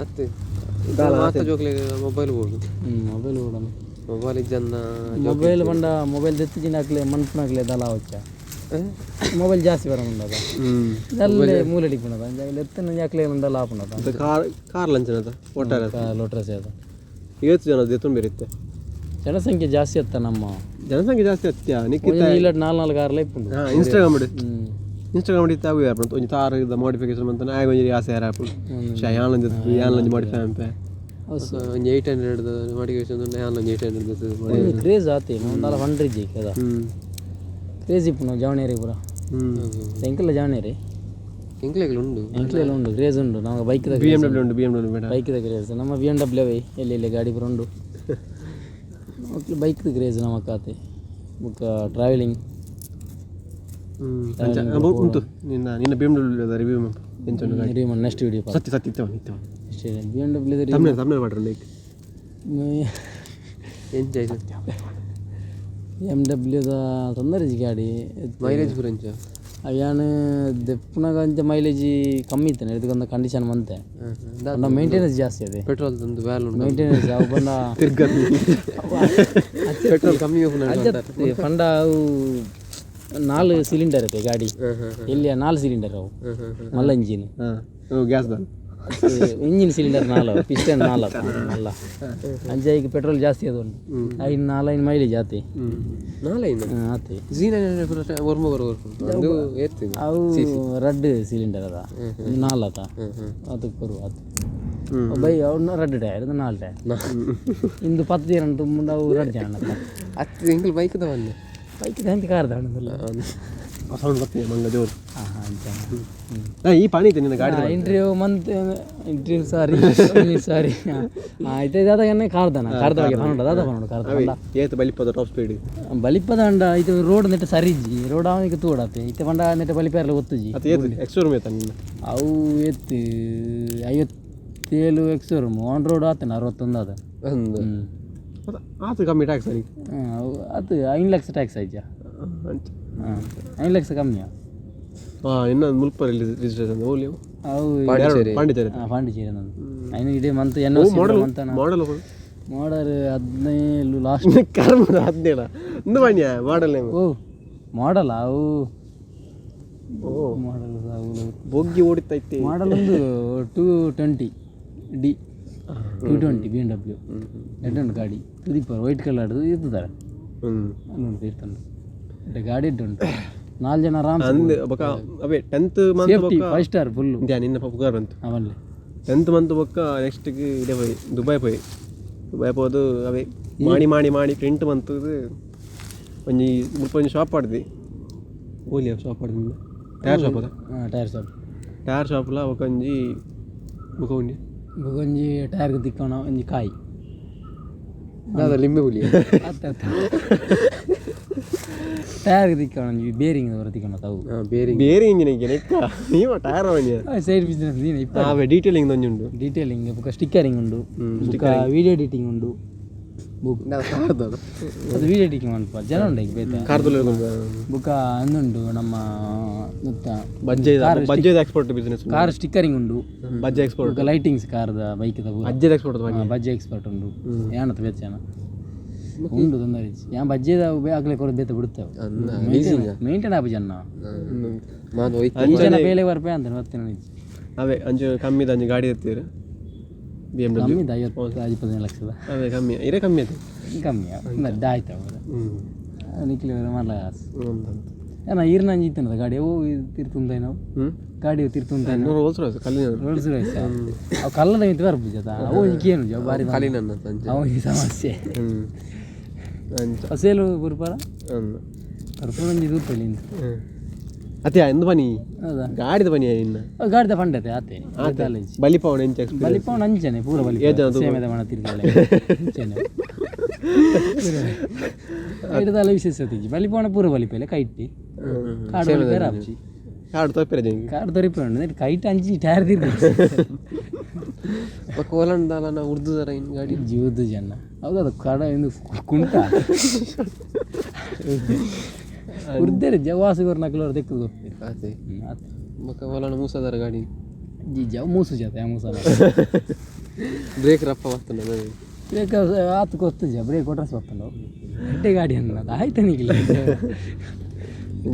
ಅತ್ತೆ ಮಾತ ಜೋಕ್ಲೆಗ್ ಮೊಬೈಲ್ ಬೋಡು. ಮೊಬೈಲ್ ಬೋಡಂದು. ಮೊಬೈಲ್ ಇಜ್ಜನ್ನ. ಮೊಬೈಲ್ ಪಂಡ ಮೊಬೈಲ್ ದೆತ್ತಿಜಿನ ಅಕ್ಲೆ ಮನ್ಪುನಕ್ಲೆ ದಾಲ ಆವಚ್ಚ. ಮೊಬೈಲ್ ಜಾಸ್ತಿ ಬರముಂಡದ. ಅಲ್ಲೇ ಮೂಲೆ ಡಿಪ್ಪುನದ ಎತ್ತನ ಅಕ್ಲೆ ದಾಲ ಆಪುಂಡದ. ಕಾರ್ ಕಾರ್ ಲಂಚನದ ಒಟ್ಟಾರೆ. ಲೋಟ್ರಸ್ ಅದು. ಏತ್ ಜನ ದೆತ್ತೊಂದು ಬೇರಿತ್ತೆ. ಜನಸಂಖ್ಯೆ ಜಾಸ್ತಿ ಅತ್ತ ನಮ್ಮ. ಜನಸಂಖ್ಯೆ ಜಾಸ್ತಿ ಅತ್ಯ ನಿಕ್ಕಿತ್ತ. ಇಲ್ಲ, ನಾಲ್ ನಾಲ್ ಕಾರ್ಲ ಇಪ್ಪುಂಡು. ಹಾಂ, ಇನ್ಸ್ಟಾಗ್ರಾಮ್ ಇನ್ಸ್ಟಾಗ್ರಾಮ್ ಇತ್ತ ಅವು ಯಾರು ಒಂಜಿ ತಾರ್ ಮಾಡಿಫಿಕೇಶನ್ ಅಂತ ಆಗ ಒಂಜಿ ಆಸೆ ಯಾರು ಆಪುಂಡು ಶಾ ಯಾನ್ಲಂಜಿ ಯಾನ್ಲಂಜಿ ಮಾಡಿಫೈ ಅನ್ಪೆ. ಒಂಜಿ 800 ಮಾಡಿಫಿಕೇಶನ್, ಯಾನ್ ಒಂಜಿ 800. ಒಂಜಿ ಕ್ರೇಜ್ ಆತೆ ಒಂದಾಲ ಹಂಡ್ರೆಡ್ ಜಿ ಅದ. ಕ್ರೇಜ್ ಇಪ್ಪುಂಡು ಜವಣೇರಿ ಪೂರ. ಎಂಕಲ್ಲ ಜವಣೇರಿ. ಎಂಕ್ಲೆಗ್ಲ ಉಂಡು. ಎಂಕ್ಲೆಲ್ಲ ಉಂಡು, ಕ್ರೇಜ್ ಉಂಡು ನಮಗೆ ಬೈಕ್ದ. ಬಿ ಎಮ್ ಡಬ್ಲ್ಯೂ ಉಂಡು, ಬಿ ಎಮ್ ಡಬ್ಲ್ಯೂ ಬೇಡ. ಬೈಕ್ದ ಕ್ರೇಜ್ ನಮ್ಮ. ಬಿ ಎಮ್ ಡಬ್ಲ್ಯೂ ಎಲ್ಲಿ ಎಲ್ಲಿ ಗಾಡಿ ಪೂರ ಉಂಡು. ಬೈಕ್ದ ಕ್ರೇಜ್ ನಮಕ್ ಆತೆ ಬೊಕ್ಕ ಟ್ರಾವೆಲಿಂಗ್. ಹ್ಞೂ, ಉಂಟು. ನಿನ್ನ ನಿನ್ನ ಬಿ ಎಮ್ ಡಬ್ಲ್ಯೂ ರಿವ್ಯೂ ಎಂಚ ಉಂಡು ಗಾಡಿ? Next video. ಸತ್ಯ ಸತ್ಯ, ಇತ್ತವ ಇತ್ತವ. B M W. Thumbnail thumbnail ಮಾಡ್ರಿ ಲೈಕ್. ಎಂಚ ಆಯ್ತು? ಎಮ್ ಡಬ್ಲ್ಯೂದ ತೊಂದರೆ ಗಾಡಿ. ಮೈಲೇಜ್ ಪೂರ ಎಂಚ? ಯಾನ್ ದೆಪ್ಪುನಗ ಅಂಚ ಮೈಲೇಜ್ ಕಮ್ಮಿ ಇತ್ತನೆ, ಇದಕ್ಕೊಂದು ಕಂಡೀಷನ್ ಮಂತೆ. ಪಂಡ ಮೇಂಟೆನೆನ್ಸ್ ಜಾಸ್ತಿ ಅದೇ. ಪೆಟ್ರೋಲ್ ತಂದು ವ್ಯಾಲ್ ಉಂಟು. ಮೇಂಟೆನೆನ್ಸ್ ಅವು ಪಂಡ ಪೆಟ್ರೋಲ್ ಕಮ್ಮಿ ಉಪ್ಪುನ. ಪಂಡ ಅವು ನಾಲ್ ಸಿಲಿಂಡರ್ ಐತೆ ಗಾಡಿ. ಎಲ್ಲಿ ನಾಲ್ ಸಿಲಿಂಡರ್ ಅವು, ಮಲ್ಲ ಇಂಜಿನ್. ಹಾಂ, ಗ್ಯಾಸ್ ದ. ಇಂಜಿನ್ ಸಿಲಿಂಡರ್ ನಾಲ್, ಪಿಸ್ಟನ್ ನಾಲ್ ಮಲ್ಲ. ಅಂಚ ಈಗ ಪೆಟ್ರೋಲ್ ಜಾಸ್ತಿ ಅದು ಉಂಟು. ಐದು ನಾಲ್ ಐದು ಮೈಲೇಜ್ ಆತೆ. ನಾಲೈನು. ಆತೆ. ಜಿ 900 ಪೂರ ಒರ್ಂಬ ಬರ ಬರ್ಪುಂಡು ಅದು ಏತ್? ಅವು ರಡ್ಡ್ ಸಿಲಿಂಡರ್ ಅದ, ನಾಲ್ ಆತ ಅದಕ್ಕೆ ಬರುವ ಆತು. ಬೈ ಅವ್ನ ರಡ್ಡ್ ಟೈರ್, ಇದು ನಾಲ್ ಟೈರ್. ಇಂದು 10 ಜನ ತುಂಬ, ಅವು ರಡ್ಡ್ ಜನ. ಅತ್ತು ಎಂಕಲ್ ಬೈಕ್ ದವನ್ನೆ. ಬೈಕ್ ಎಂತ ಕಾರ್ ದಾಣದಲ್ಲ. ಸೌಂಡ್ ಬರ್ತೀನಿ ಮಂಗ ಜೋರು. ಹಾಂ ಹಾಂ, ಅಂಚ. ಈ ಪಾಣಿ ಐತೆ ನಿನ್ನ ಗಾಡಿ. ಇಂಟರ್ವ್ಯೂ ಮಂತ್ ಇಂಟರ್ವ್ಯೂ, ಸಾರಿ ಸಾರಿ. ಆಯ್ತು, ದಾದಾಗನೆ ಕಾರ್ದನ ಕಾರ್ದ ಬಗ್ಗೆ ಪನೋಡ, ದಾದ ಪನೋಡು ಕಾರ್ದ ಪಂಡ. ಏತ್ ಬಲಿಪದ ಟಾಪ್ ಸ್ಪೀಡ್? ಬಲಿಪದ ಅಂಡ ಇದು ರೋಡ್ ನೆಟ್ಟ ಸರಿ ಇಜ್ಜಿ, ರೋಡ್ ಅವನಿಗೆ ತೂಡಾತೆ ಇತ್ತೆ ಪಂಡ ನೆಟ್ಟ ಬಲಿಪೇರ್ಲ ಗೊತ್ತುಜಿ. ಅದು ಏತ್ ಎಕ್ಸ್ ರೂಮ್ ಐತ ನಿನ್ನ? ಅವು ಏತ್, 57 ಎಕ್ಸ್ ರೂಮ್. ಆನ್ ರೋಡ್ ಆತನ 61 ಆತ. ಅಂದು. ಹ್ಞೂ. ಆತು ಕಮ್ಮಿ ಟ್ಯಾಕ್ಸ್ ನನಗೆ. ಅದು 5 ಲಕ್ಷ ಟ್ಯಾಕ್ಸ್ ಆಯ್ತಾ? ಅಂಚ. ಹಾಂ, 5 ಲಕ್ಷ ಕಮ್ಮಿಯಾ? ಹಾಂ, ಇನ್ನೊಂದು ಮುಲ್ಪ ರಿಜಿಸ್ಟ್ರೇಷನ್ ಓಲಿ. ಅವು ಪಾಂಡಿಚೇರಿ. ಪಾಂಡಿಚೇರಿ. ಹಾಂ, ಪಾಂಡಿಚೇರಿ ನಂದು. ಐನು ಇಡೀ ಮಂತ್ ಎನ್ ಒ ಸಿ ಮಂತನ. ಮಾಡಲ್? ಮಾಡಲ್ 17 ಲಾಸ್ಟ್. ಕರ್ಮ, 17 ಇಂದು ಬನ್ನಿ ಮಾಡಲ್ ನೇಮ್. ಓ ಮಾಡಲ್ ಅವು. ಓ. ಮಾಡಲ್. ಬೊಗ್ಗಿ ಓಡಿತೈತಿ. ಮಾಡಲ್ ಒಂದು 220 ಡಿ, 220 ಬಿ ಎಮ್ ಡಬ್ಲ್ಯೂ. ಎಡ್ಡುಂಟು ಗಾಡಿ ತುದಿಪ್ಪರ್ ವೈಟ್ ಕಲರ್ ಇರ್ತದೆ. ಅಲ್ಲುಂಟು, ಇರ್ತುಂಡು. ಎಡ್ಡೆ ಗಾಡಿ ಉಂಟು, ನಾಲ್ಕು ಜನ ಆರಾಮ್. ಅಂದ್ ಬೊಕ ಅವೇ 10th month. Safety five star full. ನಿನ್ನ ಪುಗಾರ್ ಬಂತು. ಅವಲ್ಲಿ. 10th month ಬೊಕ್ಕ ನೆಕ್ಸ್ಟ್ಗೆ ಇದೇ ಪೋಯಿ, ದುಬೈ ಪೋಯಿ. ದುಬೈ ಪೋದು ಅವೇ ಮಾಡಿ ಮಾಡಿ ಮಾಡಿ ಪ್ರಿಂಟ್ ಮಂತದು ಒಂಜಿ ಮುಲ್ಪ ಒಂಜಿ ಶಾಪ್ ಆಡ್ದಿ. ಓಲಿ ಶಾಪ್ ಆಡ್ದಿ, ಟೈರ್ ಶಾಪ್ ಅದ. ಹಾಂ, ಟೈರ್ ಶಾಪ್. ಟೈರ್ ಶಾಪ್ಲ ಬೊಕ ಒಂಜಿ ಬೊಕ ಒಂಜಿ ಬೊಕೊಂಜಿ ಟೈರ್ಗೆ ತಿಕ್ಕೋಣ ಒಂಜಿ ಕಾಯಿ. ದಾದ ಲಿಂಬೆ ಹುಲಿ? ಅತ್ತ ಅತ್ತ, ಟೈರ್ಗೆ ತಿಕ್ಕೋಣ ಒಂಜಿ ಬೇರಿಂಗ್ ಬರ ತಿಕ್ಕೋಣ ತಾವು. ಹಾಂ, ಬೇರಿಂಗ್. ಬೇರೆ ಇಂಜಿನ್ ನೆಕ್ಕ ನೀವು ಟೈರ್ ಒಂಜಿ. ಸೈಡ್ ಬಿಸ್ನೆಸ್ ನೀನು ಇಪ್ಪ. ಅವೇ ಡೀಟೇಲಿಂಗ್ ಒಂಜಿ ಉಂಡು. ಡೀಟೇಲಿಂಗ್ ಬೊಕ ಸ್ಟಿಕ್ಕರಿಂಗ್ ಉಂಡು, ಬೊಕ ವಿಡಿಯೋ ಎಡಿಟಿಂಗ್ ಉಂಡು. ಬುಕ್ ಅದು ವಿಡಿಯೋ ಎಡಿಟಿಂಗ್ ಮಲ್ಪ ಜನ ಉಂಡು ಈಗ ಬೇತೆ. ಕಾರ್ದುಲ್ಲ. ಬೊಕ ಅಂದುಂಡು ನಮ್ಮ ಮೊತ್ತ. ಬಜ್ಜೆ ಬಜ್ಜೆದ ಎಕ್ಸ್ಪೋರ್ಟ್ ಬಿಸ್ನೆಸ್. ಕಾರ್ ಸ್ಟಿಕ್ಕರಿಂಗ್ ಉಂಡು. ಬಜ್ಜೆ ಎಕ್ಸ್ಪೋರ್ಟ್. ಬೊಕ ಲೈಟಿಂಗ್ಸ್ ಕಾರ್ದ, ಬೈಕ್ದ ಪೂರ. ಬಜ್ಜೆದ ಎಕ್ಸ್ಪೋರ್ಟ್. ಬಜ್ಜೆ ಎಕ್ಸ್ಪರ್ಟ್ ಉಂಡು. ಏನತ್ತ ಬೇತೆ ಜನ ಉಂಡು, ತೊಂದರೆ ಇಜ್ಜಿ. ಯಾನ್ ಬಜ್ಜೆದ ಅಗ್ಲೆ ಕೊರದು ಬೇತೆ ಬಿಡುತ್ತೇವೆ. ಮೇಂಟೈನ್ ಆಪು ಜನ. ಮಾನು ಹೋಯ್ತು. ಈ ಜನ ಬೇಲೆ ಬರ್ಪೆ ಅಂತ ಮತ್ತೆ ಇಜ್ಜಿ. ಅವೇ ಅಂಚು ಕಮ್ಮಿದ ಅಂಚು ಗಾಡಿ ಎತ್ತೀರು ಬಿ ಎಮ್ ಡಬ್ಲ್ಯೂ. ಕಮ್ಮಿದ 50 25 ಲಕ್ಷದ. ಅವೇ ಕಮ್ಮಿ ಇರೇ ಕಮ್ಮಿ ಆಯ್ತು. ಕಮ್ಮಿ ಮದ್ದ ಆಯ್ತು ಅವ್ರು. ನಿಕ್ಲಿ ಮಲ್ಲ ಕಾಸು. ಹ್ಞೂ. ಏನ ಈರ್ನಂಜಿ ಇತ್ತನದ ಗಾಡಿ ಅವು ತಿರ್ತುಂದ ನಾವು. ಗಾಡಿ ತಿರ್ತುಂದ. ರೋಲ್ಸ್ ರಾಯ್ಸ್ ಕಲ್ಲಿನ. ರೋಲ್ಸ್ ರಾಯ್ಸ್ ಅವು ಕಲ್ಲದ ಮಿತ್ತು ಬರ್ಪುಜ ಅವು ಏನು ಬಾರಿ. ಕಲಿನ ಅಂಚ. ಅವು ಈ ಸಮಸ್ಯೆ. ಅಂಚ. ಸೇಲು ಬುರ್ಪಾರ. ಅಂದ್. ಕರ್ಪೂರಂಜಿ ತೂಪೆಲಿ ಅತ್ತೆ ಎಂದು ಬನ್ನಿ. ಹೌದಾ? ಗಾಡಿದ ಬನ್ನಿ ಇನ್ನ. ಗಾಡಿದ ಪಂಡತೆ ಆತೆ ಕಾಲೇಜ್. ಬಲಿಪವನ ಎಂಚ ಎಕ್ಸ್ಪೀರಿಯನ್ಸ್? ಬಲಿಪವನ ಅಂಚನೆ ಪೂರ ಬಲಿ ಸೇಮೆದ ಮಣ ತಿರ್ಗಲೆ ಅಂಚನೆ ಐಟದಲ್ಲ ವಿಶೇಷತೆ ಇಜ್ಜಿ. ಬಲಿಪವನ ಪೂರ ಬಲಿಪೆಲೆ ಕೈಟ್ಟಿ ಕಾಡು ಬಲಿಪೇರ ಆಪ್ಚಿ. ಕಾಡು ತಪ್ಪಿರ ಜಂಗಿ. ಕಾಡು ತೊರಿಪೆ ಉಂಡು ಕೈಟ್ ಅಂಚಿ ಟೈರ್ ತಿರ್ಗ. ಬೊಕ್ಕ ಓಲಂದಾಲ ನಾ ಉರ್ದುದರ ಇನ್ ಗಾಡಿ. ಜೀವದ ಜನ ಹೌದು ಅದು ಕಡ ಇಂದು ಕುಂಟ ಉರ್ದೇರಿ ಜವಾಸ ನಕಲವ್ರು ದೆಕ್ಕದು ಗೊತ್ತಿಲ್ಲ. ಆತೆ. ಆತು. ಬೊಕ್ಕ ಓಲನ ಮೂಸದರ ಗಾಡಿ. ಜಿ ಜವ ಮೂಸು ಜಾತ ಯಾ ಮೂಸಲ. ಬ್ರೇಕ್ ರಪ್ಪ ಬರ್ತದೆ. ಬ್ರೇಕ್ ಆತು ಗೊತ್ತುಜ ಬ್ರೇಕ್ ಕೊಟ್ರಸ್ ಬರ್ತಂಡು ಎಡ್ಡೆ ಗಾಡಿ ಅನ್ನೋದು ಆಯ್ತು ನಿಗಿಲ್ಲ.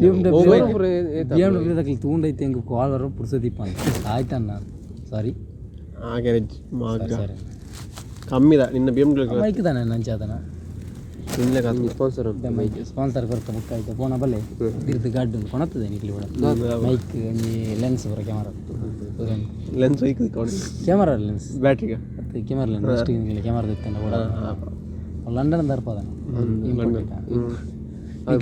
BMW ದಕ್ಲಿ ತೂಂಡೈತೆ ಹೆಂಗೆ ಕಾಲ್ ಬರೋ ಪುರ್ಸದಿಪ್ಪ ಅಂತ ಆಯ್ತಣ್ಣ ಸಾರಿ. ಆ ಗ್ಯಾರೇಜ್ ಮಾಗ. ಸರಿ. ಕಮ್ಮಿದ ನಿನ್ನ BMW. Mic ತಾನೆ ನಂಚಾತನ. ನಿನ್ನೆ ಕಾತು. ಸ್ಪಾನ್ಸರ್. ಮೈಕ್ ಸ್ಪಾನ್ಸರ್ ಕೊರ್ತ ಬುಕ್ ಆಯ್ತು ಪೋನ ಬಲ್ಲೆ ಬಿರ್ದು ಗಾಡ್ಡು ಕೊಣತ್ತದೆ ನಿಕ್ಲಿ ಕೂಡ ಮೈಕ್ ಒಂಜಿ ಲೆನ್ಸ್ ಬರ ಕ್ಯಾಮರಾ. ಲೆನ್ಸ್ ಐಕ್. Camera lens. ಬ್ಯಾಟ್ರಿಗೆ. ಮತ್ತೆ ಕ್ಯಾಮರಾ ಲೆನ್ಸ್ ಅಷ್ಟು ಕ್ಯಾಮರಾ ತೆತ್ತಂಡ ಕೂಡ ಲಂಡನ್ ದರ್ಪದನ.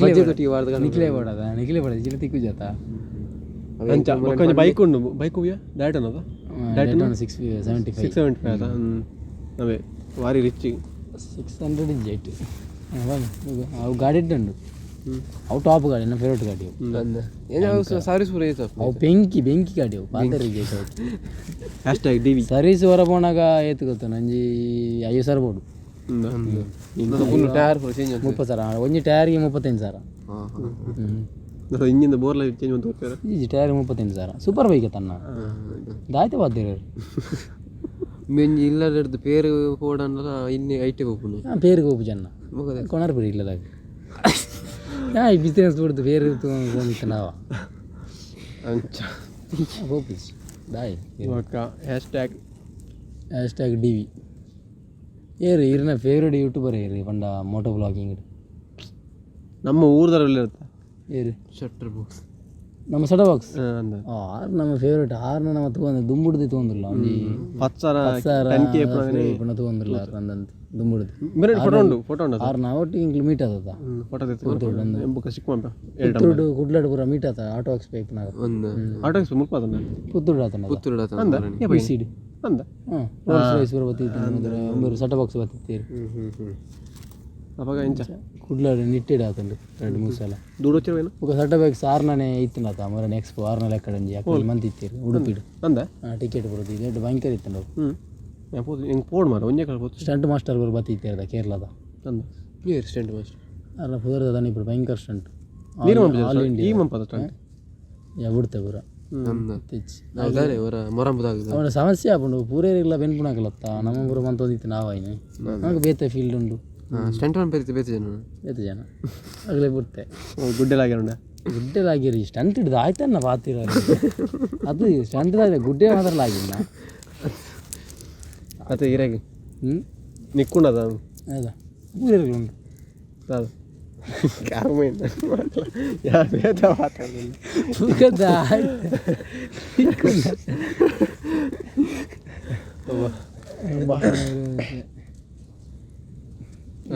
ಬಜೆಟ್ ಒಟ್ಟಿಗೆ ವಾರದ. ನಿಕ್ಲೆ ಬೇಡದ ನಿಕ್ಲೆ ಬೇಡ ಜಿಲ್ಲ ತಿಕ್ಕು ಜಾತ. ಅಂಚ ಬೊಕ್ಕ ಒಂಜಿ ಬೈಕ್ ಉಂಡು ಬೈಕ್ ಹೂವಿಯ ಡೈಟನ್ ಅದ. 675. 675 ಅವೇ ವಾರಿ ರಿಚ್. 600 ಜೆಟ್ ಅವು ಗಾಡಿ ಉಂಡು ಅವು ಟಾಪ್ ಗಾಡಿ ನನ್ನ ಫೇವ್ರೇಟ್ ಗಾಡಿ ಅವು. ಏನು ಸರ್ವಿಸ್ ಪೂರ ಏತು? ಅವು ಬೆಂಕಿ ಬೆಂಕಿ ಗಾಡಿ ಅವು ಪಾತೆರಿಗೆ ಜೆಟ್ ಅವು. #DV. Service ಹೊರ ಪೋನಾಗ ಏತು ಗೊತ್ತು ನಂಜಿ 5000 ಬೋಡು. ಫುಲ್ ಟೈರ್ ಪೂರ ಚೇಂಜ್. 30,000 ಒಂಜಿ ಟೈರ್ಗೆ 35,000. ಹಾಂ ಹಾಂ. ಹ್ಞೂ. ಇಂಜಿನ್ ಬೋರ್ಲ ಚೇಂಜ್ ಅಂತ ಹೋಗ್ತಾರೆ. ಈ ಟೈರ್ 35,000 ಸೂಪರ್ ಬೈಕ್ ತನ್ನ ದಾಯ್ತೆ ಬಾತಿರ. ಮೆಂಜಿ ಇಲ್ಲದ ಪೇರು ಪೋಡಂಡಲ ಇನ್ನೆ ಐಟೆ ಪೋಪುನು. ಹಾಂ ಪೇರಿಗೆ ಹೋಗು ಜನ ಕೊಣರ್ ಬರಿ ಇಲ್ಲದಾಗ ಯಾ ಈ ಬಿಸ್ನೆಸ್ ಬಿಡ್ದು ಬೇರೆ ತಗೊಂಡಿತ್ತು ನಾವ. ಅಂಚ. ಹೋಪಿಸ್ ದಾಯ್. ಬೊಕ್ಕ #. #DV ಏರು ಇರ್ನ ಫೇವ್ರೇಟ್ ಯೂಟ್ಯೂಬರ್ ಏರು ಪಂಡ ಮೋಟೋ ಬ್ಲಾಗಿಂಗ್. ನಮ್ಮ ಊರ್ದರಲ್ಲಿ ಇರುತ್ತೆ. ಏರು? Shutter box. ನಮ್ಮ ಸಡ ಬಾಕ್ಸ್. ಅಂದ. ಆರು ನಮ್ಮ ಫೇವ್ರೇಟ್ ಆರ್ನ ನಮ್ಮ ತಗೊಂಡು ದುಂಬುಡ್ದು ತಗೊಂಡಿಲ್ಲ ಒಂಜಿ 10,000. 10,000. 10K. ಪಂಡ ತಗೊಂಡಿಲ್ಲ ಅಂದಂತ ದುಂಬುಡ್ದು. ಬೇರೆ ಫೋಟೋ ಉಂಡು ಫೋಟೋ ಉಂಡು. ಆರು ನಾವು ಒಟ್ಟಿಗೆ ಇಂಕ್ಲು ಮೀಟ್ ಆದದ. ಫೋಟೋ ತೆತ್ತು ಬೊಕ್ಕ ಸಿಕ್ಕ ಮಂಪ ಎರಡು. ಪುತ್ತೂರು ಕುಡ್ಲಾಡ್ ಪೂರ ಮೀಟ್ ಆತ ಆಟೋ ಎಕ್ಸ್ ಪೈಪ್ನಾಗ. ಒಂದು ಆಟೋ ಮುಲ್ಪ ಅದನ್ನ. ಪುತ್ತೂರು ಆತನ. ಪುತ್ತೂರು. ಅಂದ. ಸೀಡ್. ಅಂದ. ಹಾಂ ರೋಲ್ಸ್ ರಾಯ್ಸ್ ಪೂರ ಬತ್ತಿತ್ತು ಒಂಬರು ಸಟ ಬಾಕ್ಸ್ ಬತ್ತಿತ್ತೀರಿ. ಹ್ಞೂ ಹ್ಞೂ ಹ್ಞೂ. ಅವಾಗ ಇಂಚ. ಕುಡ್ಲಾಡ್ ನಿಟ್ಟೆಡ್ ಆತಂಡು ಎರಡು ಮೂರು ಸಲ. ದುಡ್ಡು వచ్చిರವೇನು? ఒక ಸಟ ಬಾಕ್ಸ್ ಆರ್ನೇ ಇತ್ತಿನತ ಮರ ನೆಕ್ಸ್ಟ್ ಆರ್ನ ಲೆಕ್ಕಡ ಒಂಜಿ ಅಕ್ಕಡೆ ಮಂತ್ ಇತ್ತೀರಿ ಉಡುಪಿಡು. ಅಂದ. ಟಿಕೆಟ್ ಬರೋದು ಇದು ಭಯಂಕರ ಇತ್ತಂಡು. ಹ್ಞೂ ഞാൻ ಪೋದು ಹೆಂಗೆ ಪೋಡು ಮಾರ ಒಂಜೇ ಕಡೆ ಪೋತು. ಸ್ಟಂಟ್ ಮಾಸ್ಟರ್ ಬರೋ ಬತ್ತಿತ್ತೀರದ ಕೇರಳದ. ಅಂದ. Clear stent master. ಅಲ್ಲ ಪುದರ್ದ ದಾನಿ ఇప్పుడు ಭಯಂಕರ ಸ್ಟಂಟ್. ನೀರು ಆಲ್ ಮಂಪ ಇಂಡಿಯಾ ಈ ಮಂಪದ ಸ್ಟಂಟ್. ಯಾ ಬಿಡ್ತೆ ಪೂರ. ಅಂದ. తెచ్చి ನಾವು ದಾನೆ ಅವರ ಮೊರಂಬುದಾಗದ. ಅವನ ಸಮಸ್ಯೆ ಆಪುಂಡು ಪೂರೇರಿಲ್ಲ ಬೆನ್ಪುಣಾಕಲತ್ತ ನಮ್ಮ ಪೂರ ಮಂತೊಂದಿತ್ತು ನಾವಾಯಿನ ನಮಗೆ ಬೇತೆ ಫೀಲ್ಡ್ ಉಂಡು. ಸ್ಟೆಂಟ್ ಒನ್ ಬೇತೆ ಬೇತೆ ಜನ. ಬೇತೆ ಜನ ಆಗಲೇ ಬಿಡ್ತೆ. ಗುಡ್ಡೆಲಾಗ್ಯಾರ. ಗುಡ್ಡೆಲಾಗಿರಿ ಸ್ಟಂಟ್ ಹಿಡ್ದು ಆಯ್ತನ್ನ ಬಾತಿರ ಅದು ಸ್ಟಂಟ್ ಗುಡ್ಡೆ ಮಾತ್ರ ಆಗಿಲ್ಲ. ಅತ್ತೆ ಇರಾಗಿ. ಹ್ಞೂ. ನಿಕ್ಕುಂಡದ. ಹೌದಾ ಪೂರೇರಿಲ್ಲ ಉಂಟು. ಅದು ಕರ್ಮ ಯಾರು ಬೇತ ಮಾತಾಡಲಿಲ್ಲ. ತೂಕದ ಆಯ್ತು.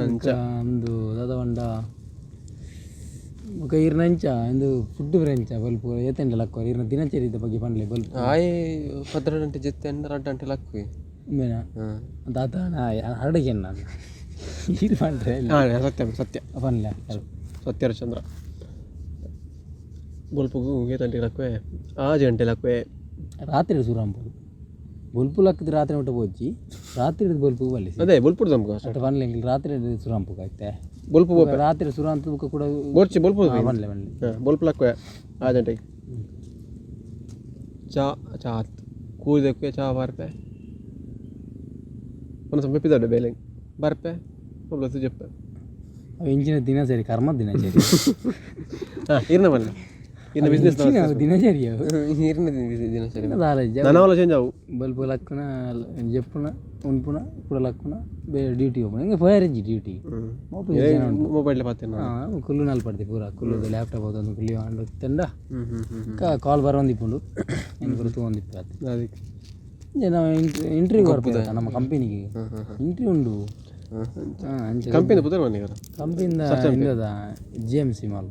ಅಂಚ. ಒಂದು ದಾದ ಪಂಡ ಬೊಕ ಈರ್ನ ಅಂಚ ಇಂದು ಫುಡ್ ಫ್ರೆಂಚ ಬಲ್ಪು ಏತೆಂಡ ಲಕ್ಕೋರ್ ಈರ್ನ ದಿನಚರಿದ ಬಗ್ಗೆ ಪನ್ಲೆ ಬಲ್ಪು. ಆಯೆ 12 ಗಂಟೆ ಜೆತ್ತೆ ಅಂಡ 2 ಗಂಟೆ ಲಕ್ಕುವೆ. ಉಂಬೆನಾ? ಹಾಂ. ದಾದ ಹರಡಿಗೆ ನಾನು ಈರ್ ಪಂಡ್ರೆ. ಹಾಂ ಸತ್ಯ ಸತ್ಯ. ಪನ್ಲೆ. ಸತ್ಯ ಹರಿಶ್ಚಂದ್ರ ಬೊಲ್ಪುಗು ಏತ್ ಗಂಟೆಗೆ ಲಕ್ಕುವೆ? 6 ಗಂಟೆ ಲಕ್ಕುವೆ. ರಾತ್ರಿ ಸುರಾಂಪುಡು ಬೊಲ್ಪು ಲಕ್ಕದ ರಾತ್ರಿ ಮುಟ್ಟ ಪೋಜಿ ರಾತ್ರಿ ಬೊಲ್ಪು ಬಲ್ಲಿ. ಅದೇ ಬೊಲ್ಪುಡು ನಮ್ಗೆ. ಅಟ್ ಪನ್ಲೆ ಎಂಕ್ಲು ರಾತ್ರಿ ಸುರಾಂಪುಗ ಆಯ್ತೆ. ಬೊಲ್ಪು ಬೊಕ ರಾತ್ರಿ ಸುರಾಂತ ಬೊಕ ಕೂಡ. ಬೋರ್ಚಿ ಬೊಲ್ಪು. ಹಾ, ಪನ್ಲೆ ಪನ್ಲೆ. ಹಾಂ ಬೊಲ್ಪು ಲಕ್ಕುವೆ 6 ಗಂಟೆಗೆ ಚಾ ಚಾ ಆತ್ ಕೂದಕ್ಕೆ ಚಾ ಬರ್ಪೆ ಒಂದು ಸ್ವಲ್ಪ ಪಿದಾಡೆ ಬೇಲೆ ಬರ್ಪೆ ಒಬ್ಬ ಜೆಪ್ಪೆ. ಅವು ಇಂಚಿನ ದಿನಚರಿ ಕರ್ಮ ದಿನಚರಿ. ಹಾಂ ಇರ್ನ ಬನ್ನಿ ಇರ್ನ ಬಿಸ್ನೆಸ್. ಇಂಚಿನ ದಿನಚರಿ ಅವು. ನೀರಿನ ದಿನಚರಿ. ದಾಲ ನನವಲ ಚೇಂಜ್ ಅವು. ಬಲ್ಪು ಲಕ್ಕುನ ಜೆಪ್ಪುನ ಉನ್ಪುನ ಕೂಡ ಲಕ್ಕುನ ಬೇರೆ ಡ್ಯೂಟಿ ಹೋಗುಣ ಹಿಂಗೆ ಫೈರ್ ಇಜ್ಜಿ ಡ್ಯೂಟಿ. ಮೊಬೈಲ್ ಪಾತೆ. ಹಾಂ ಕುಲ್ಲು ನಾಲ್ ಪಡ್ತಿ ಪೂರ ಕುಲ್ಲುದು ಲ್ಯಾಪ್ಟಾಪ್ ಅದೊಂದು ಕುಲ್ಲಿ ಆಂಡ್ ತಂಡ. ಹ್ಞೂ ಹ್ಞೂ ಹ್ಞೂ. ಕಾಲ್ ಬರೋಂದಿಪ್ಪುಂಡು ಏನು ಪೂರ ತೂವೊಂದಿಪ್ಪು ಆತು. ಅದಕ್ಕೆ. ನಾವು ಇಂಟರ್ವ್ಯೂ ಬರ್ಪೆ ನಮ್ಮ ಕಂಪನಿಗೆ ಇಂಟರ್ವ್ಯೂ ಉಂಡು ಹಾಂ ಅಂಚ. ಕಂಪನಿ ಪುದರ್ ಬನ್ನಿ. ಕಂಪನಿಯಿಂದ ಇಂದದ GMC mall.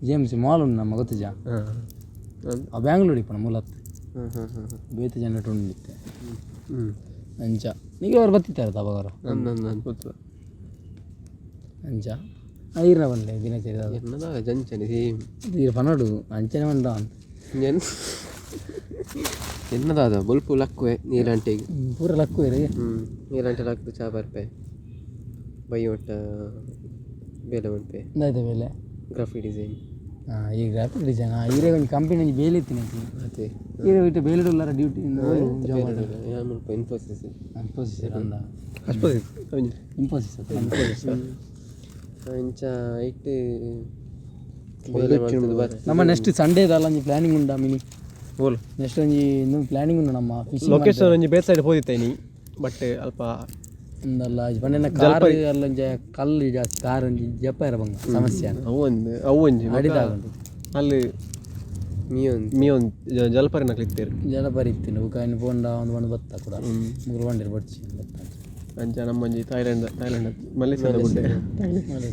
G M C mall ಉಂಡು ನಮ್ಮ ಗೊತ್ತುಜಾ? ಹಾಂ. ಆ ಬ್ಯಾಂಗ್ಳೂರ್ ಇಪ್ಪಣ ಮೂಲತ್. ಹಾಂ ಹಾಂ ಹಾಂ. ಬೇತೆ ಜನರೇಟರ್ ಉಂಡಿತ್ತೆ. ಹ್ಞೂ. ಅಂಚ ಈಗ ಅವ್ರು ಬತ್ತಿತ್ತಾರೆ ತಬಗರ. ಅಂದ್ ಅಂದ್ ಅಂದ್. ಗೊತ್ತು. ಅಂಚ ಈರ್ನ ಬಂದೆ ದಿನಚರಿ ದಾದ? ಎನ್ನದ ಜಂಚನೆ ಸೇಮ್. ಈರ್ ಪನಡು ಅಂಚನೆ ಬಂದ. ಎನ್ ಎನ್ನದಾದ ಬೊಲ್ಪು ಲಕ್ಕುವೆ ನೀರಂಟೆಗೆ. ಪೂರ ಲಕ್ಕುವೆರ್. ಹ್ಞೂ, ನೀರಂಟೆ ಲಕ್ಕು ಚಾ ಬರ್ಪೆ, ಬೈ ಒಟ್ಟ ಬೇಲೆ ಮನ್ಪೆ. ಎಂದಾಯ್ತ ಬೇಲೆ? Graphic design. ಹಾಂ, ಈ ಗ್ರಾಫಿಕ್ ಡಿಸೈನ್ ಈರೇ ಒಂಜಿ ಕಂಪನಿ ಒಂಜಿ ಬೇಲೆ ಇತ್ತಿನ. ಅದೇ. ಈರೆ ಇಟ್ಟು ಬೇಲೆಡುಲ್ಲಾರ ಡ್ಯೂಟಿ ಜಾಬ್? ಯಾನ್ ಮಲ್ಪ ಇನ್ಫೋಸಿಸ್. ಇನ್ಫೋಸಿಸ್ ಅಂದ. ಅಷ್ಟು. ಇನ್ಫೋಸಿಸ್. ಇಂಚ ಇಟ್ಟು ಬೇಲೆ ಮಲ್ತುದು ಬರ್. ನಮ್ಮ ನೆಕ್ಸ್ಟ್ ಸಂಡೇದಲ್ಲ ಒಂಜಿ ಪ್ಲಾನಿಂಗ್ ಉಂಡಾ ಮಿನಿ? ಬೋಲ್. ನೆಕ್ಸ್ಟ್ ಒಂಜಿ ಇನ್ನೊಂದು ಪ್ಲಾನಿಂಗ್ ಉಂಡು ನಮ್ಮ ಫಿಶಿಂಗ್. ಲೊಕೇಶನ್ ಒಂಜಿ ಬೇರೆ ಸೈಡ್ ಪೋದಿತ್ತೆ ನೀ, ಬಟ್ ಅಲ್ಪ ಉಂದಲ್ಲ ಪಂಡ ಕಾರ್ ಅಲ್ಲ, ಒಂಜಿ ಕಲ್ಲು ಜಾಸ್ತಿ, ಕಾರ್ ಒಂಜಿ ಜಪ್ಪ ಬಂಗ ಸಮಸ್ಯೆ. ಅವು ಒಂದು, ಅವು ಒಂಜಿ ಅಡಿದಾಗುಂಡು. ಅಲ್ಲಿ ಮೀಯೊಂದು ಮೀ ಒಂದು ಜಲಪರಿ ನಕ್ಲಿತ್ತೇರು. ಜಲಪರಿ ಇತ್ತಿನ ಬುಕ್ಕ ಇನ್ನು ಪೋಂಡ ಒಂದು ಬಂದು ಬತ್ತ ಕೂಡ ಮುಗುರು ಬಂಡಿರು ಬಡ್ಚಿ ಬತ್ತ. ಅಂಚ ನಮ್ಮೊಂಜಿ ಥಾಯ್ಲೆಂಡ್, ಥಾಯ್ಲೆಂಡ್ ಮಲೇಷ್ಯಾದ ಗುಡ್ಡೆ.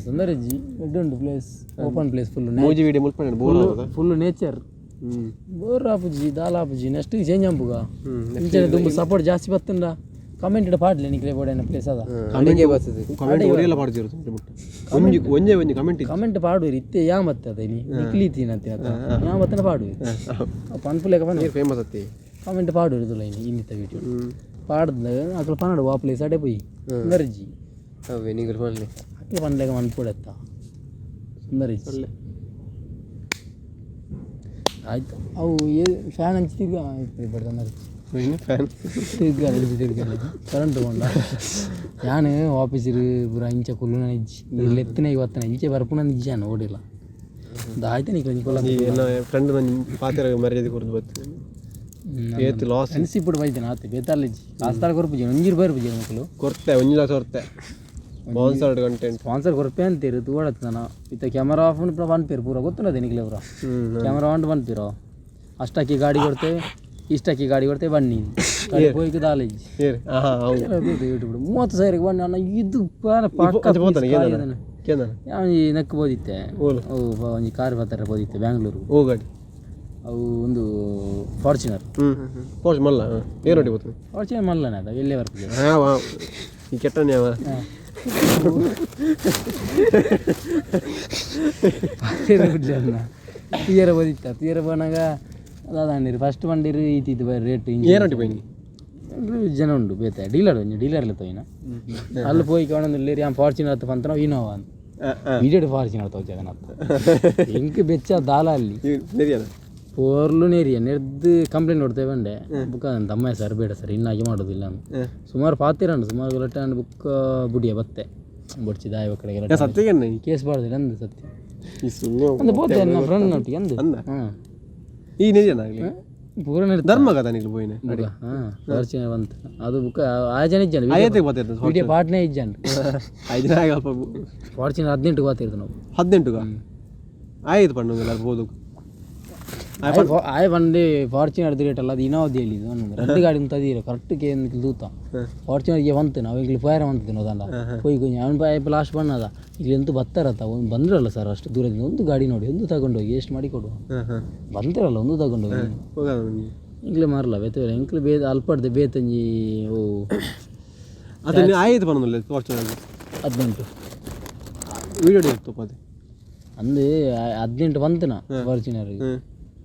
ತೊಂದರೆ ಇಜ್ಜಿ, ಎಡ್ಡೆ ಉಂಟು ಪ್ಲೇಸ್, ಓಪನ್ ಪ್ಲೇಸ್ ಫುಲ್. ಮೂಜಿ ವಿಡಿಯೋ ಮುಲ್ಪ ಬೋರ್ ಆವದ. Full nature. ಹ್ಞೂ. ಬೋರ್ ಆಪುಜಿ, ದಾಲ ಆಪುಜಿ. ನೆಕ್ಸ್ಟ್ ಚೇಂಜ್ ಆಂಪುಗ. ಹ್ಞೂ. ಇಂಚನೆ ದುಂಬು ಸಪೋರ್ಟ್ ಜಾಸ್ತಿ ಬತ್ತುಂಡ ಕಮೆಂಟ್ ಇಡ ಪಾಡ್ಲೆ ನಿಕ್ಲೆ ಬೋಡೈನ ಪ್ಲೇಸ್ ಅದ. ಅಡಿಗೆ ಬರ್ತದೆ. ಕಮೆಂಟ್ ಒರಿಯಲ್ಲ ಪಾಡ್ದಿರು ಮುಟ್ಟ ಒಂಜಿ ಒಂಜೇ ಒಂಜಿ ಕಮೆಂಟ್. ಕಮೆಂಟ್ ಪಾಡುವಿರಿ ಇತ್ತೆ ಯಾ ಮತ್ತೆ ಅದ ಇನಿ ನಿಕ್ಲಿತೀನಿ ಅಂತೀನಿ ಯಾ ಬತ್ತನ ಪಾಡುವಿರಿ ಪನ್ಪುಲೆಕ ಪನ್. ನೀರು ಫೇಮಸ್ ಅತ್ತಿ. ಕಮೆಂಟ್ ಪಾಡುವಿರಿ ತುಲ ಇನಿ ಇನ್ನಿತ್ತ ವೀಡಿಯೋ ಹ್ಞೂ. ಪಾಡ್ದು ಅಕಲ್ ಪನಡು ವಾ ಪ್ಲೇಸ್ ಅಡೆ ಪೋಯಿ ಸುಂದರ್ಜಿ. ಅವೇ ನಿಗುಲು ಪನ್ಲೆ. ಅಕ್ಲೆ ಪನ್ಲೆಕ ಮನ್ಪುಡೆತ್ತ ಸುಂದರ್ಜಿ ಆಯ್ತು. ಅವು ಏ ಫ್ಯಾನ್ ಹಂಚಿ ತಿರ್ಗ ಬರ್ತಂದರ್ಜಿ. ಫ್ಯಾನ್. ತಿರ್ಗಾಲ ತಿರ್ಗಾಲ ಕರೆಂಟ್ ತಗೊಂಡ ಯಾನ್ ಆಫೀಸಿರು ಪೂರ ಇಂಚ ಕುಲ್ಲುನ ಇಜ್ಜಿ ಲೆತ್ತನೆ ಇವತ್ತನ ಇಂಚೆ ಬರ್ಪುನ ಇಜ್ಜಿ ಯಾನ್ ಓಡಿಲ್ಲ ಆಯ್ತು ನೀ ಕೊಂಚ. ಈ ಎನ್ನ ಫ್ರೆಂಡ್ ನನ್ನ ಪಾತೆರ ಮರ್ಯಾದೆ ಕೊರ್ದು ಬತ್ತು ಏತ್ ಲಾಸ್. ಫ್ರೆಂಡ್ಶಿಪ್ ಬೈದಿನ ಆತೆ ಬೇತಾಲ್ ಇಜ್ಜಿ ಕಾಸ್ತಾಳ ಕೊರ್ಪುಜಿ ಒಂಜಿ ರೂಪಾಯಿ ಇರ್ಪುಜಿ ಮಕ್ಕಳು. ಕೊರ್ತೆ, 1 ಲಕ್ಷ ಕೊರ್ತೆ ಸ್ಪಾನ್ಸರ್ಡ್ ಕಂಟೆಂಟ್. ಸ್ಪಾನ್ಸರ್ ಕೊರ್ಪೆ ಅಂತೀರು ತೂವಡತ್ತ ಇತ್ತ ಕ್ಯಾಮರಾ ಆಫ್ ಪೂರ ಪನ್ಪೇರು ಪೂರ ಗೊತ್ತುಂಡದೆ ನಿಕ್ಲೆ ಪೂರ. ಹ್ಞೂ. ಕ್ಯಾಮರಾ ಆನ್ ಪನ್ಪಿರೋ ಅಷ್ಟಕ್ಕಿ ಗಾಡಿ ಕೊಡ್ತೇವೆ, ಇಷ್ಟಕ್ಕಿ ಗಾಡಿ ಕೊಡ್ತೇವೆ, ಬನ್ನಿ ಪೋಯ್ಕ್ ದಾಲ ಇಜ್ಜಿ. ಏರ್ ಹಾಂ ಹೌದು. ಯೂಟ್ಯೂಬ್ 30,000ಕ್ಕೆ ಬನ್ನಿ ಅಣ್ಣ ಇದು ಪಕ್ಕ. ಅಂಚ ಪೋತಾನೆ ಕೇಂದ್ರ ಕೇಂದ್ರ. ಒಂಜಿ ನೆಕ್ ಬೋದಿತ್ತೆ. ಓಲು? ಅವು ಒಂಜಿ ಕಾರ್ ಬರ್ತಾರೆ ಬೋದಿತ್ತೆ ಬ್ಯಾಂಗ್ಳೂರು. ಓ ಗಾಡಿ? ಅವು ಒಂದು ಫಾರ್ಚುನರ್. ಹ್ಞೂ, ಪೋಸ್ಟ್ ಮಲ್ಲ ಹಾಂ ಏರ್ ನೋಡಿ పోతుంది. ಫಾರ್ಚುನರ್ ಮಲ್ಲನೆ ಅದ ಎಲ್ಲೇ ಬರ್ತದೆ. ಹಾಂ, ಈ ಕೆಟ್ಟನೆ ಅವ. ಬಿಡ್ಲಿ ತೀರ ಬೋದಿತ್ತ ತೀರ ಪೋನಾಗ ಅದಾದಂಡಿರು ಫಸ್ಟ್ ಬಂಡಿರು ಈತಿತ್ತು ರೇಟ್. ಏರೋಟಿ ಪೋಯಿನಿ? ಜನ ಉಂಡು ಬೇತೆ ಡೀಲರ್ ಒಂಜಿ ಡೀಲರ್ ತೋಯಿನ ಅಲ್ಲಿ ಪೋಯಿ ಕಾಣೊಂದು ಯಾನ್ ಫಾರ್ಚುನರ್ ಹತ್ತು ಪಂತನ ಇನೋವಾ ಅಂತ. ಇಡಿಯಡ್ ಫಾರ್ಚುನರ್ ತೋ ಜಗನ್ನಾಥ ಎಂಕ್ ಬೆಚ್ಚ ದಾಲ ಅಲ್ಲಿ. ನೆರಿಯನ. ಪೋರ್ಲು ನೇರಿಯ ನೆರ್ದು ಕಂಪ್ಲೇಂಟ್ ಕೊಡ್ತೇವೆ ಬಂಡೆ ಬುಕ್ ತಮ್ಮ ಸರ್ ಬೇಡ ಸರ್ ಇನ್ನಾಗಿ ಮಾಡೋದಿಲ್ಲ ಅಂತ. ಸುಮಾರು ಪಾತಿರಂಡು ಸುಮಾರು ಗಲಾಟೆ ಬುಕ್ ಬುಡಿಯ ಬತ್ತೆ ಬೊಡ್ಚಿ ದಾಯ ಕಡೆಗೆ. ಸತ್ಯಗೆ ಕೇಸ್ ಬಾರ್ದಿಲ್ಲ ಅಂದು ಸತ್ಯ. ಈ ಸುಮ್ಮನೆ. ಅಂದು ಪೋತೆ ನನ್ನ ಫ್ರೆಂಡ್ ನೊಟ್ಟಿಗೆ ಅಂದು. ಅಂದ? ಹಾಂ. ಈ ನೆರಿಯನ ಆಗಲಿ. ಪೂರ ನೆರ್ತ. ಧರ್ಮಗತ ನಿಕ್ಲು ಪೋಯಿನೆ? ಬುಕ್ಕ ಹಾಂ ಫಾರ್ಚುನರ್ ಬಂತು ಅದು ಬುಕ್ ಆ ಜನ ಇಜ್ಜಂಡು. ಆಯತೆ ಗೊತ್ತಿರ್ತದೆ. ವಿಡಿಯೋ ಪಾಟ್ನೇ ಇಜ್ಜಂಡು. 5 ದಿನ ಆಗ ಅಲ್ಪ. ಫಾರ್ಚುನರ್ 18 ಗೊತ್ತಿರ್ತದೆ ನಾವು. 18 ಆಯ್ತು ಪಣ್ಣು ಬೋದು. ಆಯ್ ಬಂದು ಫಾರ್ಚುನರ್ ರೇಟ್ ಅಲ್ಲ ಅದು ಇನೋವಾ ಹೇಳಿದ್ದು ಒಂದೊಂದು రెండు ಗಾಡಿ ಉಂಟು ಕರೆಕ್ಟ್ ಕೆ ದೂತ ಫಾರ್ಚುನರ್ಗೆ ಬಂತು ನಾವು ಈಗಲೇ ಫೈರ್ ಬಂತು ನೋದಲ್ಲ ಪೋಯ್ ಕೊಂಚ ಅವನು ಲಾಸ್ಟ್ ಬಣ್ಣದ ಇಲ್ಲಿ ಅಂತೂ ಬತ್ತಾರತ್ತ ಒಂದು ಬಂದ್ರಲ್ಲ ಸರ್ ಅಷ್ಟು ದೂರದಿಂದ ಒಂದು ಗಾಡಿ ನೋಡಿ ಒಂದು ತಗೊಂಡೋಗಿ ಎಷ್ಟು ಮಾಡಿ ಕೊಡುವ. ಹಾಂ ಹಾಂ. ಬಂದಿರಲ್ಲ ಒಂದು ತಗೊಂಡೋಗಿ. ಹೋಗ. ಇಂಗ್ಲೆ ಮಾರಲ್ಲ ಬೇತೆ ಎಂಕ್ಲು ಬೇ ಅಲ್ಪಡ್ದೆ ಬೇತಂಜಿ ಓ. ಅದನ್ನ ಆಯ್ತು ಪನ್ನೊಂದು ಫಾರ್ಚುನರ್. 18. ವಿಡಿಯೋ ಇತ್ತು ಅದೇ. ಅಂದು 18 ಬಂತು ನಾ ಫಾರ್ಚುನರ್.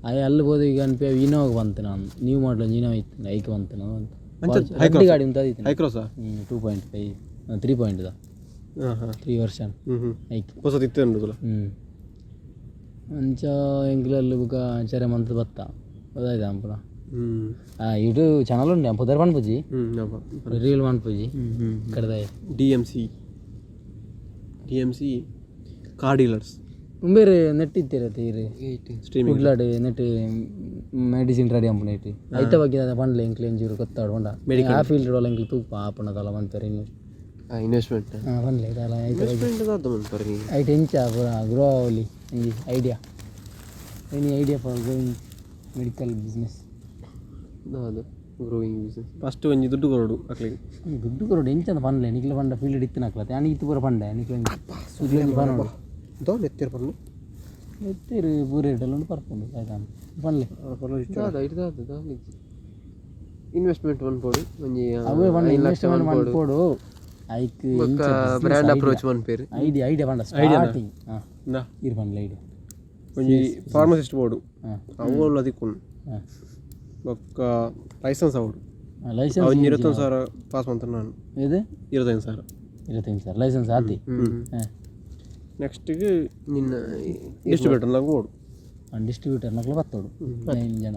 ಆಯ್ ಅಲ್ಲಿ ಹೋದ ಈಗ ಅನ್ಪಿ ಇನೋವಾ ಬಂತು ನಾನು ನ್ಯೂ ಮಾಡಲ್ ಇನೋವಾ ಇತ್ತು ಐಕ್ ಬಂತು ನಾನು ಎರಡು ಗಾಡಿ ಉಂಟು ಅದಿತ್ತು. ಹೈಕ್ರಾಸಾ? 2.5 3 ಪಾಯಿಂಟ್ ಹಾಂ ಹಾಂ. 3 ವರ್ಷನ್. ಹ್ಞೂ ಹ್ಞೂ. ಐಕ್. ಹೊಸದು ಇತ್ತು ಉಂಟು. ಹ್ಞೂ, ಅಂಚ ಎಂಕ್ಲಲ್ಲಿ ಬುಕ್ಕ ಚರೆ ಮಂತ್ ಬತ್ತ ಗೊತ್ತಾಯ್ತಾ ಅಂಪುನ. ಹ್ಞೂ. ಆ ಯೂಟ್ಯೂಬ್ ಚಾನಲ್ ಉಂಟು ಪುದರ್ ಪನ್ಪುಜಿ. ಹ್ಞೂ. ರೀಲ್ ಮನ್ಪುಜಿ ಕಡ್ದಾಯ. DMC DMC car dealers. ಉಂಬೇರು net ಇತ್ತೀರತ್ತೆ ಇರು. ಸ್ಟ್ರೀಮಿಂಗ್. ಕುಡ್ಲಾಡ್ ನೆಟ್ ಮೆಡಿಸಿನ್ ರೆಡಿ ಅಂಪುನ ಇಟ್ಟು ಐತ ಬಗ್ಗೆ ಅದ ಪಂಡ್ಲೆ ಎಂಕ್ಲೆ ಎಂಜೂರು ಗೊತ್ತಾಡು ಹೊಂಡ ಆ ಫೀಲ್ಡ್ ಒಳ ಎಂಕ್ಲೆ ತೂಪ ಆಪುನದಲ್ಲ ಮನ್ಪೆರ್ ಇನ್ನು. ಇನ್ವೆಸ್ಟ್ಮೆಂಟ್. ಹಾಂ ಪಂಡ್ಲೆ ದಾಲ ಐತ ಬಗ್ಗೆ. ಇನ್ವೆಸ್ಟ್ಮೆಂಟ್ ದಾದ ಮನ್ಪರ್ ನೀ? ಐಟ್ ಎಂಚ ಪೂರ ಗ್ರೋ ಅವಲಿ ಒಂಜಿ idea, any idea for growing medical business? ದಾದ ಗ್ರೋಯಿಂಗ್ ಬಿಸ್ನೆಸ್? ಫಸ್ಟ್ ಒಂಜಿ ದುಡ್ಡು ಕೊರಡು ಅಕ್ಲಿಗೆ. ದುಡ್ಡು ಕೊರಡು ಎಂಚ ಪನ್ಲೆ ನಿಕ್ಲೆ ಪಂಡ ಫೀಲ್ಡ್ ಇತ್ತಿನಕ್ಲ ಯಾನ್ ಇತ್ತು ಪೂರ ಪಂಡೆ ನಿಕ್ಲೆ ಒಂಜಿ ಪನೋಡು. ದೋನ್ ಎತ್ತಿರ ಪನ್ನು. ಎತ್ತಿರು ಪೂರ ರೇಟಲ್ಲಿ ಉಂಡು ಪರ್ಪುಂಡು ಆಯ್ತಾ ಪನ್ಲೆ. ದಾದ ಇಟ್ಟು ದಾದ ದಾದ ಇನ್ವೆಸ್ಟ್ಮೆಂಟ್ ಮನ್ಪೊಡು ಒಂಜಿ ಅವೇ ಪಂಡ 5 ಲಕ್ಷ ಇನ್ವೆಸ್ಟ್ಮೆಂಟ್ ಮನ್ಪೊಡು. ಮನ್ಪೊಡು ಐಕ್. ಬೊಕ್ಕ ಬ್ರ್ಯಾಂಡ್ ಅಪ್ರೋಚ್ ಮನ್ಪೇರು. ಐಡಿಯಾ ಐಡಿಯಾ ಪಂಡ ಸ್ಟಾರ್ಟಿಂಗ್ ಹಾಂ. ಇಂದಾ. ಇರು ಪನ್ಲೆ ಐಡಿಯಾ. ಒಂಜಿ ಫಾರ್ಮಸಿಸ್ಟ್ ಬೋರ್ಡು. ಹಾಂ. ಅವು ಅಲ್ಲ ದಿಕ್ಕುಂಡು. ಹಾಂ. ಬೊಕ್ಕ ಲೈಸೆನ್ಸ್ ಆವಡು. ಲೈಸೆನ್ಸ್. ಒಂಜಿ 25,000 ಪಾಸ್ ಮಂತ ನಾನು. ಇದು. 25,000. 25,000 ಲೈಸೆನ್ಸ್ ಆತಿ ಹಾಂ. ನೆಕ್ಸ್ಟಿಗೆ ನಿನ್ನ ಡಿಸ್ಟ್ರಿಬ್ಯೂಟರ್ ನಾಗ ಬೋರ್ಡು. ಡಿಸ್ಟ್ರಿಬ್ಯೂಟರ್ ನಕ್ಲು ಬತ್ತೋಡು ಐದು ಜನ.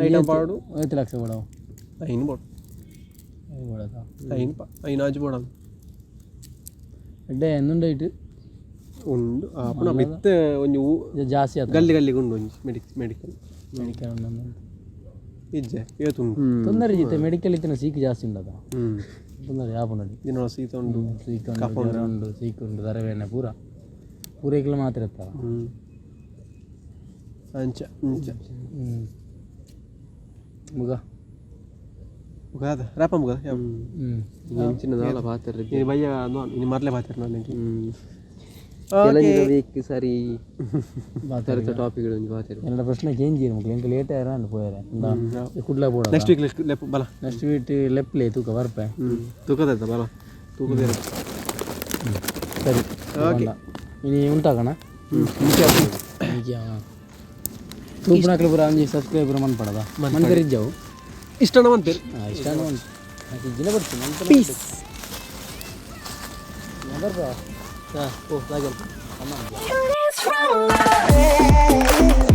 ಐಟಮ್ ಪಾಡು. ಐದು ಲಕ್ಷ ಕೊಡವು. ಐನು ಬೋರ್ಡು. ಕೊಡೋದ. ಐನು ಪ ಐನು ಆಜು ಬೋಡ. ಎಡ್ಡೆ ಎಂದುಂಡೈಟ್. ಉಂಡು ಅಪ್ಪನ ಮಿತ್ತೆ ಒಂಜಿ ಊ ಇದು ಜಾಸ್ತಿ ಆತ. ಗಲ್ಲಿ ಗಲ್ಲಿಗೆ ಉಂಡು ಒಂಜಿ ಮೆಡಿಕಲ್. ಮೆಡಿಕಲ್ ಉಂಡು. ಇಜ್ಜೆ ಏತುಂಡು. ತೊಂದರೆ ಇತ್ತೆ ಮೆಡಿಕಲ್ ಇತ್ತಿನ ಸೀಕ್ ಜಾಸ್ತಿ ಉಂಡದ. ತೊಂದರೆ ಯಾಪುನಡಿ. ದಿನ ಶೀತ ಉಂಡು. ಸೀಕ್ ಉಂಡು, ಜ್ವರ ಉಂಡು, ಸೀಕ್ ಉಂಡು, ತರವೇನೆ ಪೂರ ಪೂರೈಕ್ಲ ಮಾತ್ರ ಇರ್ತಾವ. ಅಂಚ ಇಂಚ. ಹ್ಞೂ ಮುಗ. ಮುಗದ ರ್ಯಾಪ ಮುಗದ. ಹ್ಞೂ. ಎಂಚಿನ ದಾಲ ಪಾತ್ರ. ನೀನು ಬಯ್ಯ ನೀನು ಮರಲೆ ಪಾತಿರ ನಾನು. ಕೆಲಂಜಿದ ವೀಕ್ ಸರಿ. ಬಾತಾರೆ. ಟಾಪಿಕ್ ಒಂಜಿ ಪಾತೆರ. என்னோட ಪ್ರಶ್ನೆ ಚೇಂಜ್ ಮಕ್ಕಳು ಎಂಕ ಲೇಟ್ ಆಯ್ರ ಅಂಡ್ ಪೋಯರೆ ಕುಡ್ಲ ಬೋಡ. ನೆಕ್ಸ್ಟ್ ವೀಕ್ ಲೆಪ್ ಬಲ. ನೆಕ್ಸ್ಟ್ ವೀಕ್ ಲೆಪ್ಲೆ ತೂಕ ಬರ್ಪೆ. ತೂಕದ ಬಲ ತೂಕದ. ಸರಿ ಇನಿ ಉಂಟಾಕಣ. ತೂಪುನಕ್ಲು ಪೂರ ಒಂಜಿ ಸಬ್ಸ್ಕ್ರೈಬ್ ಪೂರ ಮನ್ಪಡದ ಮನ್ಪೆರಿಜ್ಜವು. ಇಷ್ಟನ ಮಂತೇರು. ಇಷ್ಟ ಇಜ್ಜಿನ ಬರ್ತೀನಿ. ಪೀಸ್ ಬರ್ಪ. ಓ ಹಾಗೆ. It's from love.